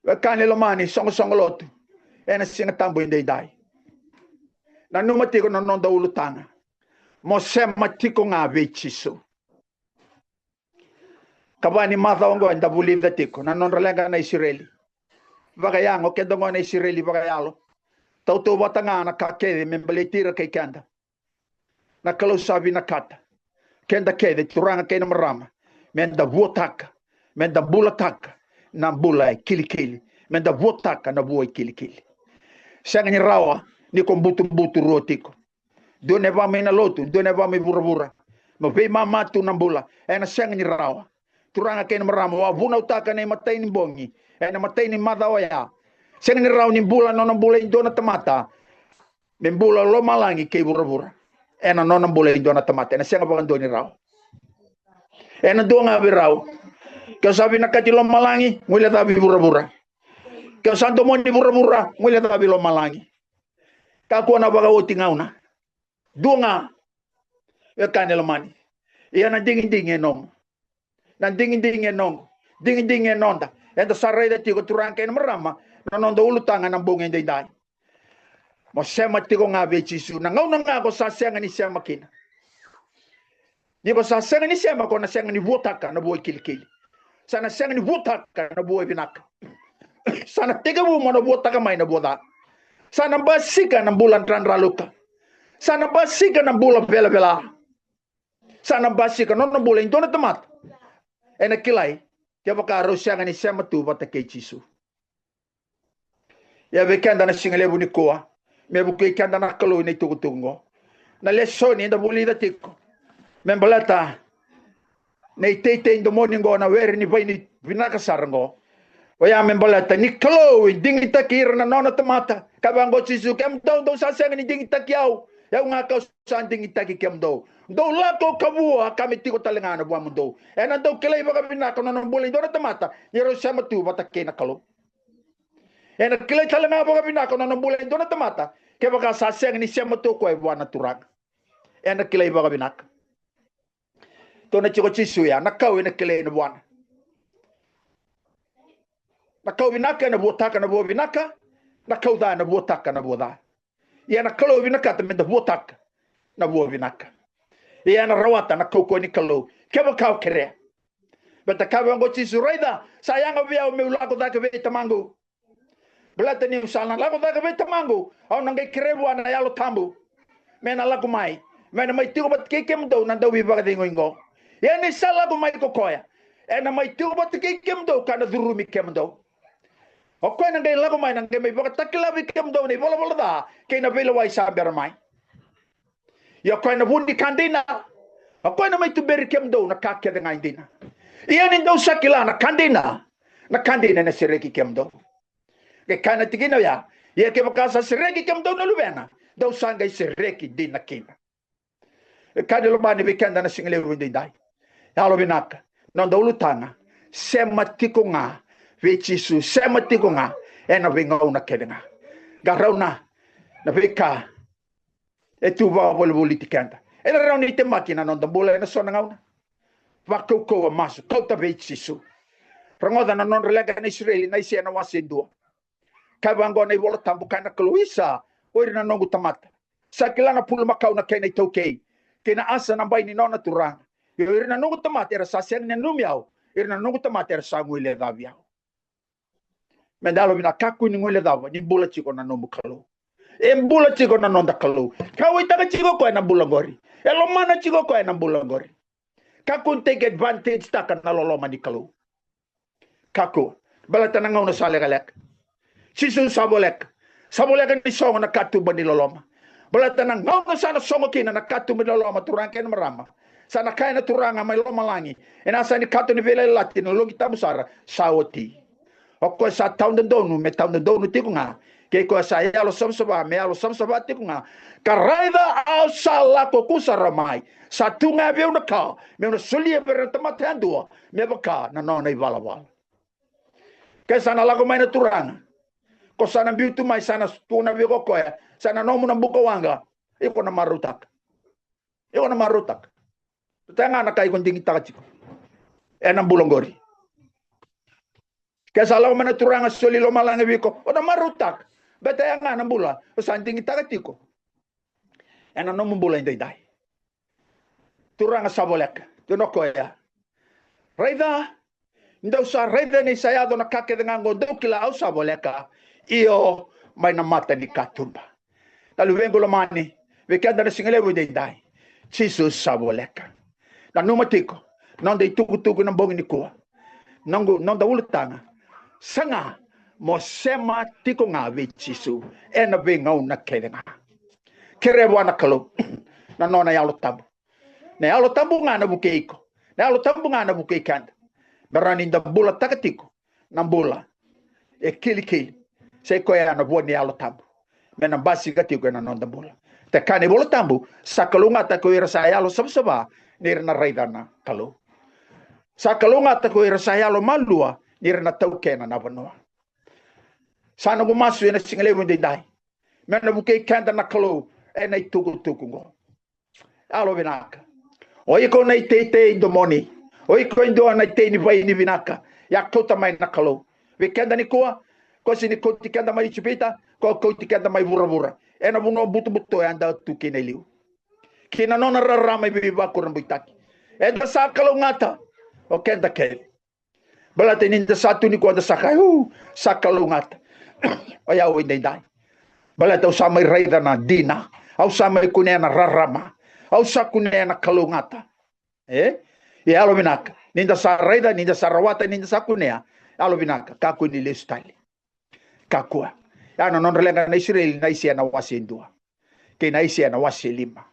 Wekaqu lomani, soqosoqo lotu ena Siga Tabu e daidai. Nanuma tiko na noda ulutaga. Mo sema tiko ga vei Jisu. Ka va ni macawa oqo eda vulica tiko na nodra leqa na Isireli vakayago, keda oqo na Isireli vakayalo. Tautauvata ga na ka kece me baleti ira kei keda. Na Kalou sa vinakata keda kece, turaga kei na marama, meda vuataka, meda bulataka na bula e kilikili, meda vuataka na vua e kilikili. Sega ni rawa ni ko butubutu rua tiko. Dua na yava mai na lotu, dua na yava mai vuravura. Mo veimama tu na bula, ena sega ni rawa. Turaga kei na marama, au a vunautaka na imatai ni bogi ena imatai ni macawa oya. Sega ni rawa ni bula na nona bula e dua na tamata me bula lomalagi kei vuravura ena nona bula e dua na tamata. Ena sega vakadua ni rawa. Ena dua ga vei rau. Ke o sa vinakati lomalagi, guilecavi vuravura. Ke o sa domoni vuravura, guilecavi lomalagi. Kakua na vakaoti gauna. Dua ga. Wekaqu lomani. Ia na digidigi e nomu. Na digidigi e noqu. Digidigi e noda. Eda sa raica tiko, turaga kei na marama, na noda ulutaga na bogi edaidai. Mo sema tiko ga vei Jisu na gauna ga ko sa sega ni sema kina. Ni ko sa sega ni sema, ko na sega ni vuataka na vua e kilikili. Sa na sega ni vuataka na vua e vinaka. Sa na tekivu mo na vuataka mai na vua ca. Sa na basika na bula dradraluka. Sa na basika na bula velavela. Sa na basika na nona bula e dua na tamata ena kilai kevaka rau sega ni sema tu vata kei Jisu. Ia vei keda na siga levu nikua, me vukei keda na Kalou ena itukutuku oqo. Na lesoni eda vulica tiko me baleta na iteitei domoni oqo, na were ni vaini vinaka sara oqo. Oya me baleta ni Kalou e digitaki ira na nona tamata. Ka vaqo Jisu, kemudou dou sa sega ni digitaki au, au ga kau sa digitaki kemudou. Dou lako ka vua ka me tiko tale ga na vuamudou. Ena dau kilai vakavinaka na nona bula e dua na tamata ni rau sema tu vata kei na Kalou. Ena kilai tale ga vakavinaka na nona bula e dua na tamata kevaka sa sega ni sema tu o koya vua na Turaga. Ena kilai vakavinaka. Tou na tiko Jisu ya, na kau ena kilai ena vuana. Na kau vinaka ena vuataka na vua vinaka, na kau ca ena vuataka na vua ca. Ia na Kalou vinakata meda vuataka na vua vinaka. Ia ena rawata na kaukauwa ni Kalou kevaka o kerea. Baleta ka vaqo Jisu, raica, sa yaga vei au meu lako cake vei Tamaqu. Baleta niu sa na lako cake vei Tamaqu, au na qai kerea vua na Yalo Tabu me na lako mai, me na mai tiko vata kei kemudou na dauveivakacegui oqo. Ia ni sa lako mai ko koya, ena mai tiko vata kei kemudou ka na curumi kemudou. O koya na qai lako mai na qai mai vakatakila vei kemudou na ivalavala ca kei na veilewai sa bera mai. Ia o koya na vu ni ka dina. O koya na mai tuberi kemudou na ka kece ga e dina. Ia ni dou sa kila na ka dina, na ka dina ena sereki kemudou. Qai kaya na tikina oya, ia kevaka sa sereki kemudou na Luvena, dou sa qai sereki dina kina. Wekaqu lomani, vei keda na siga levu edaidai, yalovinaka, noda ulutaga, sema tiko ga vei Jisu, sema tiko ga ena veigauna kece ga. Qarauna na veika e tu vakavolivoliti keda. Ena rawa ni temaki na noda bula ena so na gauna. Vakaukauwa, masu, kauta vei Jisu. Rogoca na nodra leqa na Isireli na Aisea na wase e dua. Kaya vaqo na iVola Tabu, kaya na Kalou, isa, o ira na noqu tamata. Sa kila na bulumakau na kena itaukei, kei na asa na bai ni nona turaga. Ia o ira na noqu tamata era sa sega ni nanumi au, ira na noqu tamata era sa guilecavi au. Meda yalovinaka, kakua ni guilecava ni bula tiko na nomu Kalou. E bula tiko na noda Kalou. Kauwaitaka tiko o koya na bula qori. E lomana tiko o koya na bula qori. Kakua ni take advantage taka na loloma ni Kalou. Kakua. Baleta na gauna sa lekaleka. Jisu sa voleka. Sa voleka ni sogo na katuba ni loloma. Baleta na gauna sa na sogo kina na katuba ni loloma, turaga kei na marama, sa na kaya na Turaga mai lomalagi ena yasa ni kato ni veiyalayalati, na Loqi Tabu sara, sa oti. O koya sa tawadodonu me tawadodonu tiko ga, kei koya sa yalo savasava me yalo savasava tiko ga. Ka raica, au sa lako kusarawa mai. Sa tu ga vei au na ka meu na solia vei ira na tamata yadua me vaka na nona ivalavala. Ke sa na lako mai na Turaga, ko sa na biu tu mai, sa na tukuna vei iko o koya, sa na nomu na buka waqa, iko na marautaka. Iko na marautaka. Baleta ga na ka iko digitaka tiko ena bula qori. Ke sa lako mai na Turaga soli lomalagi vei iko, o na marautaka. Baleta ga na bula o sa digitaka tiko. ena nomu bula edaidai. Turaga sa voleka, tukuna o koya, raica, dou sa raica ni sa yaco na ka kece ga oqo, dou kila au sa voleka, io, mai na mata ni katuba. Na luvequ lomani, vei keda na siga levu edaidai, Jisu sa voleka. Nanuma tiko noda itukutuku na bogi nikua. Noqu, noda ulutaga, saga mo sema tiko ga vei Jisu ena veigauna kece ga. Kerea vua na Kalou na nona Yalo Tabu. Na Yalo Tabu ga na vukei iko. Na Yalo Tabu ga na vukei keda. Me rawa ni da bulataka tiko na bula e kilikili. Sa i koya na vua ni Yalo Tabu me na basika tiko ena noda bula. Kaya na iVola Tabu, sa kalougata ko ira sa yalo savasava ni ra na raica na Kalou. Sa kalougata ko ira sa yalo malua ni ra na taukena na vanua. Sa noqu masu ena siga levu edaidai, me na vukei keda na Kalou ena itukutuku oqo. Yalo vinaka. O iko na iteitei domoni. O iko e dua na itei ni vaini vinaka. Ia kauta mai na Kalou. Vei keda nikua, ko sega ni kauti keda mai Ijipita, ko kauti keda mai vuravura. Ena vanua butobuto eda tu kina e liu. Ki na nona rarama e veivakurabuitaki. Eda sa kalougata o keda kece. Baleta ni da sa tu nikua da sa kaya, u, sa kalougata o yau edaidai. Baleta au sa mai raica na dina. Au sa mai kunea na rarama. Au sa kunea na kalougata. E? Ia yalo vinaka. Ni da sa raica, ni da sa rawata, ni da sa kunea, yalo vinaka, kakua ni lesu tale. Kakua. Ya na nodra leqa na Isireli, na Aisea na wase e dua kei na Aisea na wase e lima.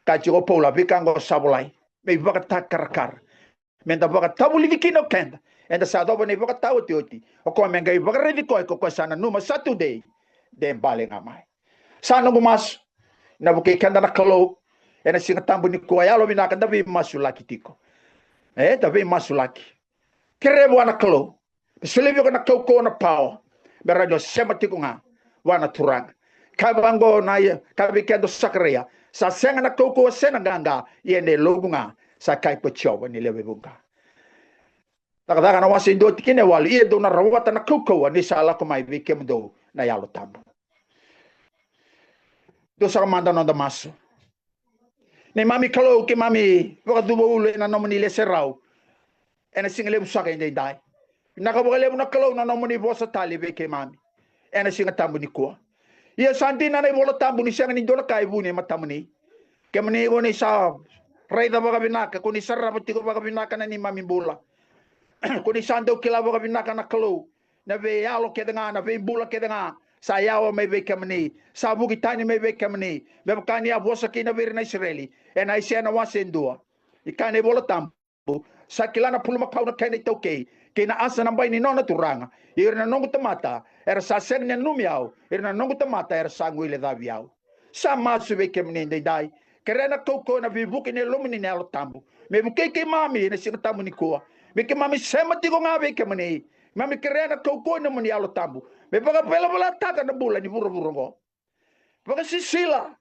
Kaya tiko o Paula, veika oqo sa volai me ivakatakarakara, me da vakatavulici kina o keda. Eda sa yacova na ivakataotioti. O koya me qai vakaraici koya, ko koya sa nanuma sa tudei, de bale ga mai. Sa noqu masu, na vukei keda na Kalou ena Siga Tabu nikua. Yalo vinaka, da veimasulaki tiko. E, da veimasulaki. Kerea vua na Kalou me solia vei iko na kaukauwa, na pawa, me rawa ni o sema tiko ga vua na Turaga. Kaya vaqo na, kaya vei keda o Sakaraia, sa sega na kaukauwa se na qaqa, ia na yaloqu ga, sa kaya ko Jiova ni lewe vuqa. Cakacaka na wase e dua tikina e walu, ia dou na rawata na kaukauwa ni sa lako mai vei kemudou na Yalo Tabu. Dou saka mada noda masu. Neimami Kalou, keimami vakacuva ulu ena nomuni lese rau ena siga levu saka edaidai. Vinaka vakalevu na Kalou na nomuni vosa tale vei keimami ena Siga Tabu nikua. Ia sa dina na iVola Tabu ni sega ni dua na ka e vuni e matamuni. Kemuni ko ni sa raica vakavinaka, ko ni sarava tiko vakavinaka na neimami bula. Ko ni sa dau kila vakavinaka na Kalou na veiyalo kece ga, na veibula kece ga sa yawa mai vei kemuni, sa vuki tani mai vei kemuni, me vaka ni a vosa kina vei ira na Isireli ena Aisea na wase e dua. E kaya na iVola Tabu, sa kila na pulumakau na kena itaukei, kei na asa na bai ni nona turaga. Ira na noqu tamata era sa sega ni nanumi au, ira na noqu tamata era sa guilecavi au. Sa masu vei kemuni edaidai, kerea na kaukauwa, na veivuke ni Yalomuni na Yalo Tabu me vukei keimami ena Siga Tabu nikua. Me keimami sema tiko ga vei kemuni, keimami kerea na kaukauwa ni nomuni Yalo Tabu me vakavelavelataka na bula ni vuravura oqo. Vakasisila,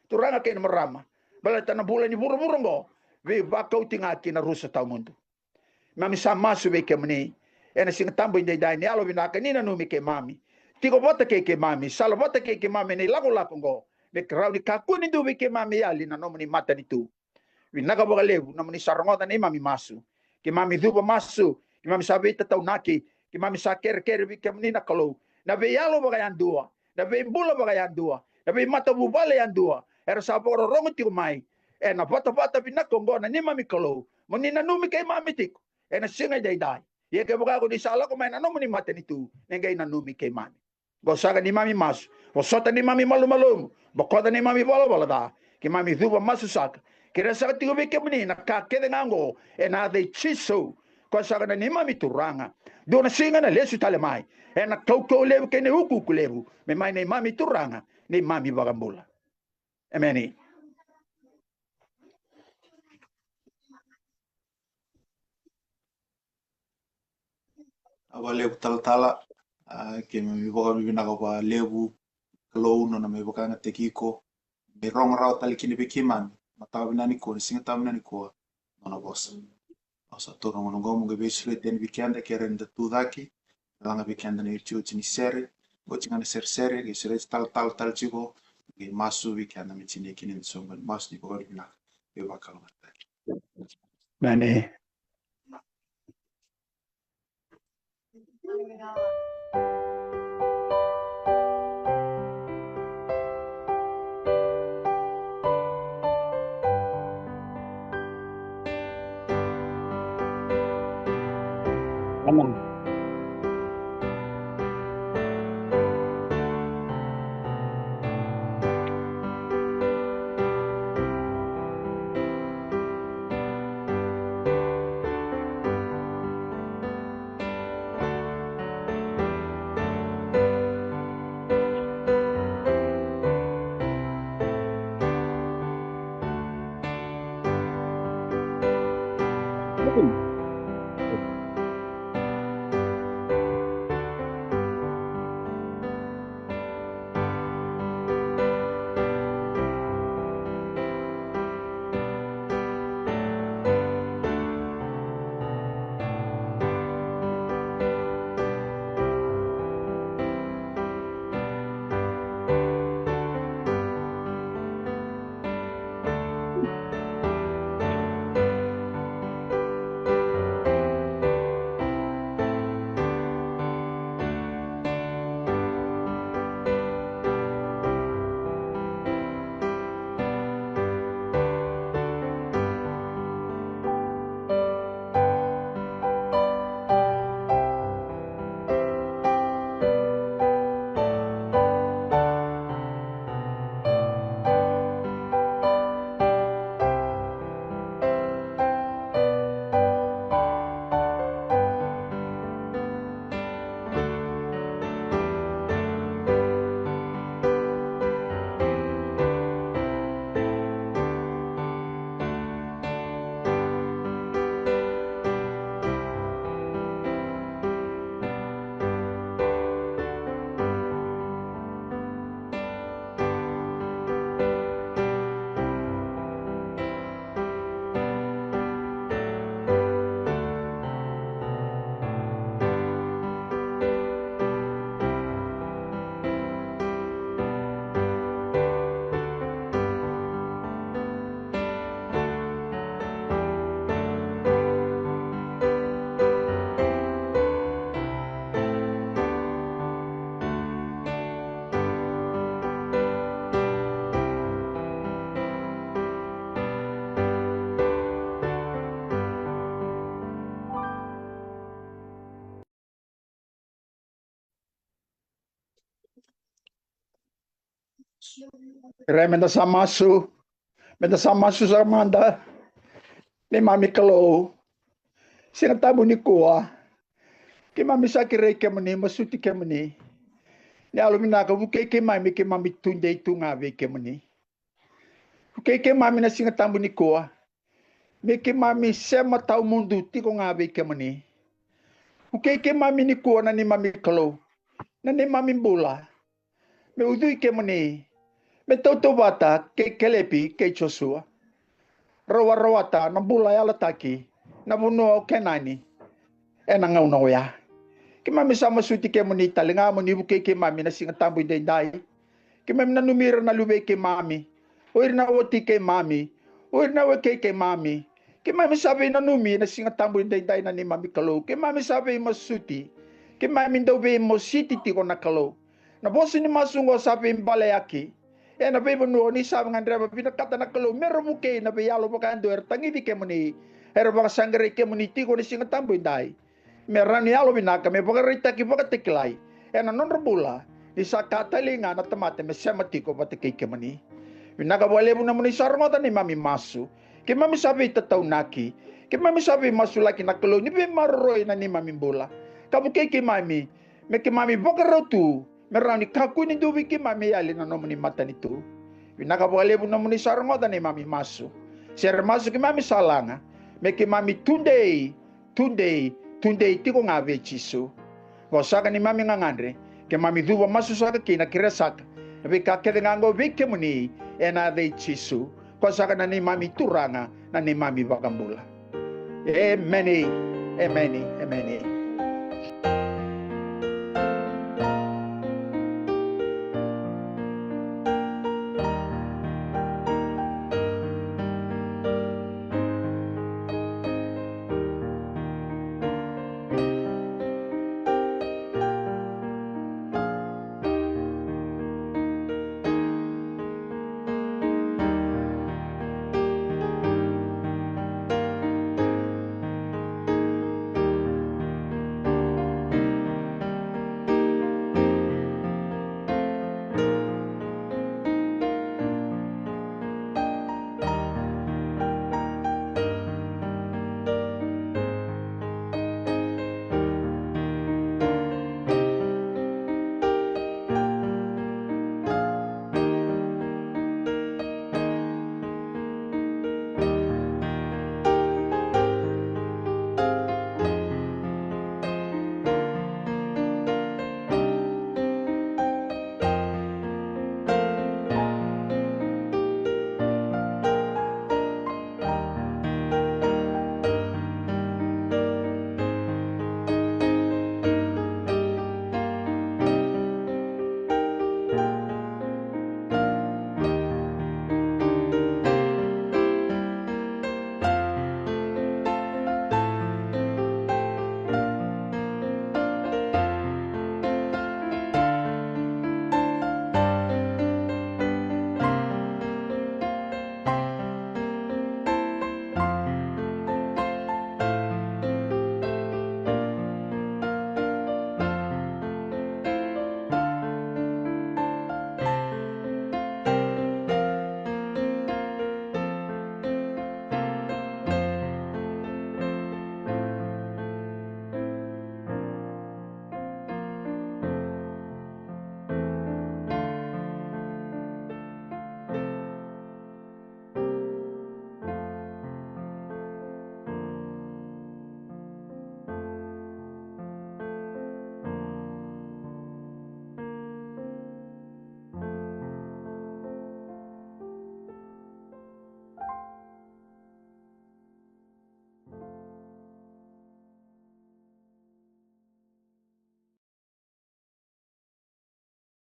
turaga kei na marama, baleta na bula ni vuravura oqo veivakauti ga ki na rusa tawamudu. Keimami sa masu vei kemuni ena Siga Tabu edaidai, ni yalovinaka, ni nanumi keimami, tiko vata kei keimami, sala vata kei keimami ena ilakolako oqo, me rawa ni kakua ni dua vei keimami e yali na nomuni matanitu. Vinaka vakalevu nomuni sa rogoca neimami masu. Keimami cuva masu, keimami sa veitataunaki, keimami sa kerekere vei kemuni na Kalou, na veiyalo vakayadua, na veibula vakayadua, na veimatavuvale yadua era sa vakarorogo tiko mai ena vatavata vinaka oqo na neimami Kalou, mo ni nanumi keimami tiko ena siga edaidai. Ia kevaka ko ni sa lako mai na nomuni matanitu, ni qai nanumi keimami. Qo saka neimami masu. Vosota neimami malumalumu, bokoca neimami valavala ca. Keimami cuva masu saka, kerea saka tiko vei kemuni na ka kece ga oqo ena yaca i Jisu, ko saka na neimami Turaga. Dua na siga na lesu tale mai ena kaukauwa levu kei na iukuuku levu, me mai neimami Turaga, neimami Vakabula. Emeni. A vakalevu talatala. A, keimami vakavinavinaka vakalevu Kalou nona mai vakayagataki iko, mai rogo rawa tale kina vei keimami mataka vinaka nikua, na Siga Tabu vinaka nikua, nona vosa. Au sa taura na gauna oqo meu qai veisureti yani vei keda, kere ni da tucake, laga vei keda na iotioti ni sere. Oti ga na seresere, qai sureti talatala tale tiko Qai masu vei keda me tini kina na soqo ni masu ni vakavinavinaka. Veivakalougatataki. Emeni. Amen. Ira, meda sa masu, meda sa masu sara mada. Neimami Kalou, Siga Tabu nikua, keimami sa kerei kemuni, masuti kemuni. Ni yalovinaka, vukei keimami, keimami tudei tu ga vei kemuni. Vukei keimami na Siga Tabu nikua, me keimami sema tawamudu tiko ga vei kemuni. Vukei keimami nikua na neimami Kalou, na neimami bula, me ucui kemuni, me tautauvata kei Kelepi kei Josua. Rau a rawata na bula yalataki, na vanua o Kenani, ena gauna oya. Keimami sa masuti kemuni tale ga mo ni vukei keimami na Siga Tabu edaidai. Keimami nanumi ira na luvei keimami, o ira na oti keimami, o ira na wekei keimami. Keimami sa veinanumi na Siga Tabu edaidai na neimami Kalou. Keimami sa veimasuti. Keimami dau veimositi tiko na Kalou. Na vosa ni masu oqo sa veibaleyaki ena veivanua, ni sa gadreva vinakata na Kalou me ra vukei na veiyalo vakayadua era tagici kemuni, era vakasaqarai kemuni tiko na Siga Tabu edai. Me rawa ni yalovinaka me vakaraitaki vakatakilai ena nodra bula, ni sa ka talei ga na tamata me sema tiko vata kei kemuni. Vinaka vakalevu nomuni sa rogoca neimami masu. Keimami sa veitataunaki, keimami sa veimasulaki na Kalou ni veimaroroi na neimami bula. Ka vukei keimami me keimami vakarau tu, me rawa ni kakua ni dua vei keimami e yali na nomuni matanitu. Vinaka vakalevu nomuni sa rogoca neimami masu. Sere masu keimami sa laga, me keimami tudei, tudei, tudei tiko ga vei Jisu. Vakasaka neimami gagadre, keimami cuva masu saka kina, kerea saka na veika kece ga oqo vei kemuni, ena yaca i Jisu, koya saka na neimami Turaga, na neimami iVakabula. Emeni, emeni, emeni.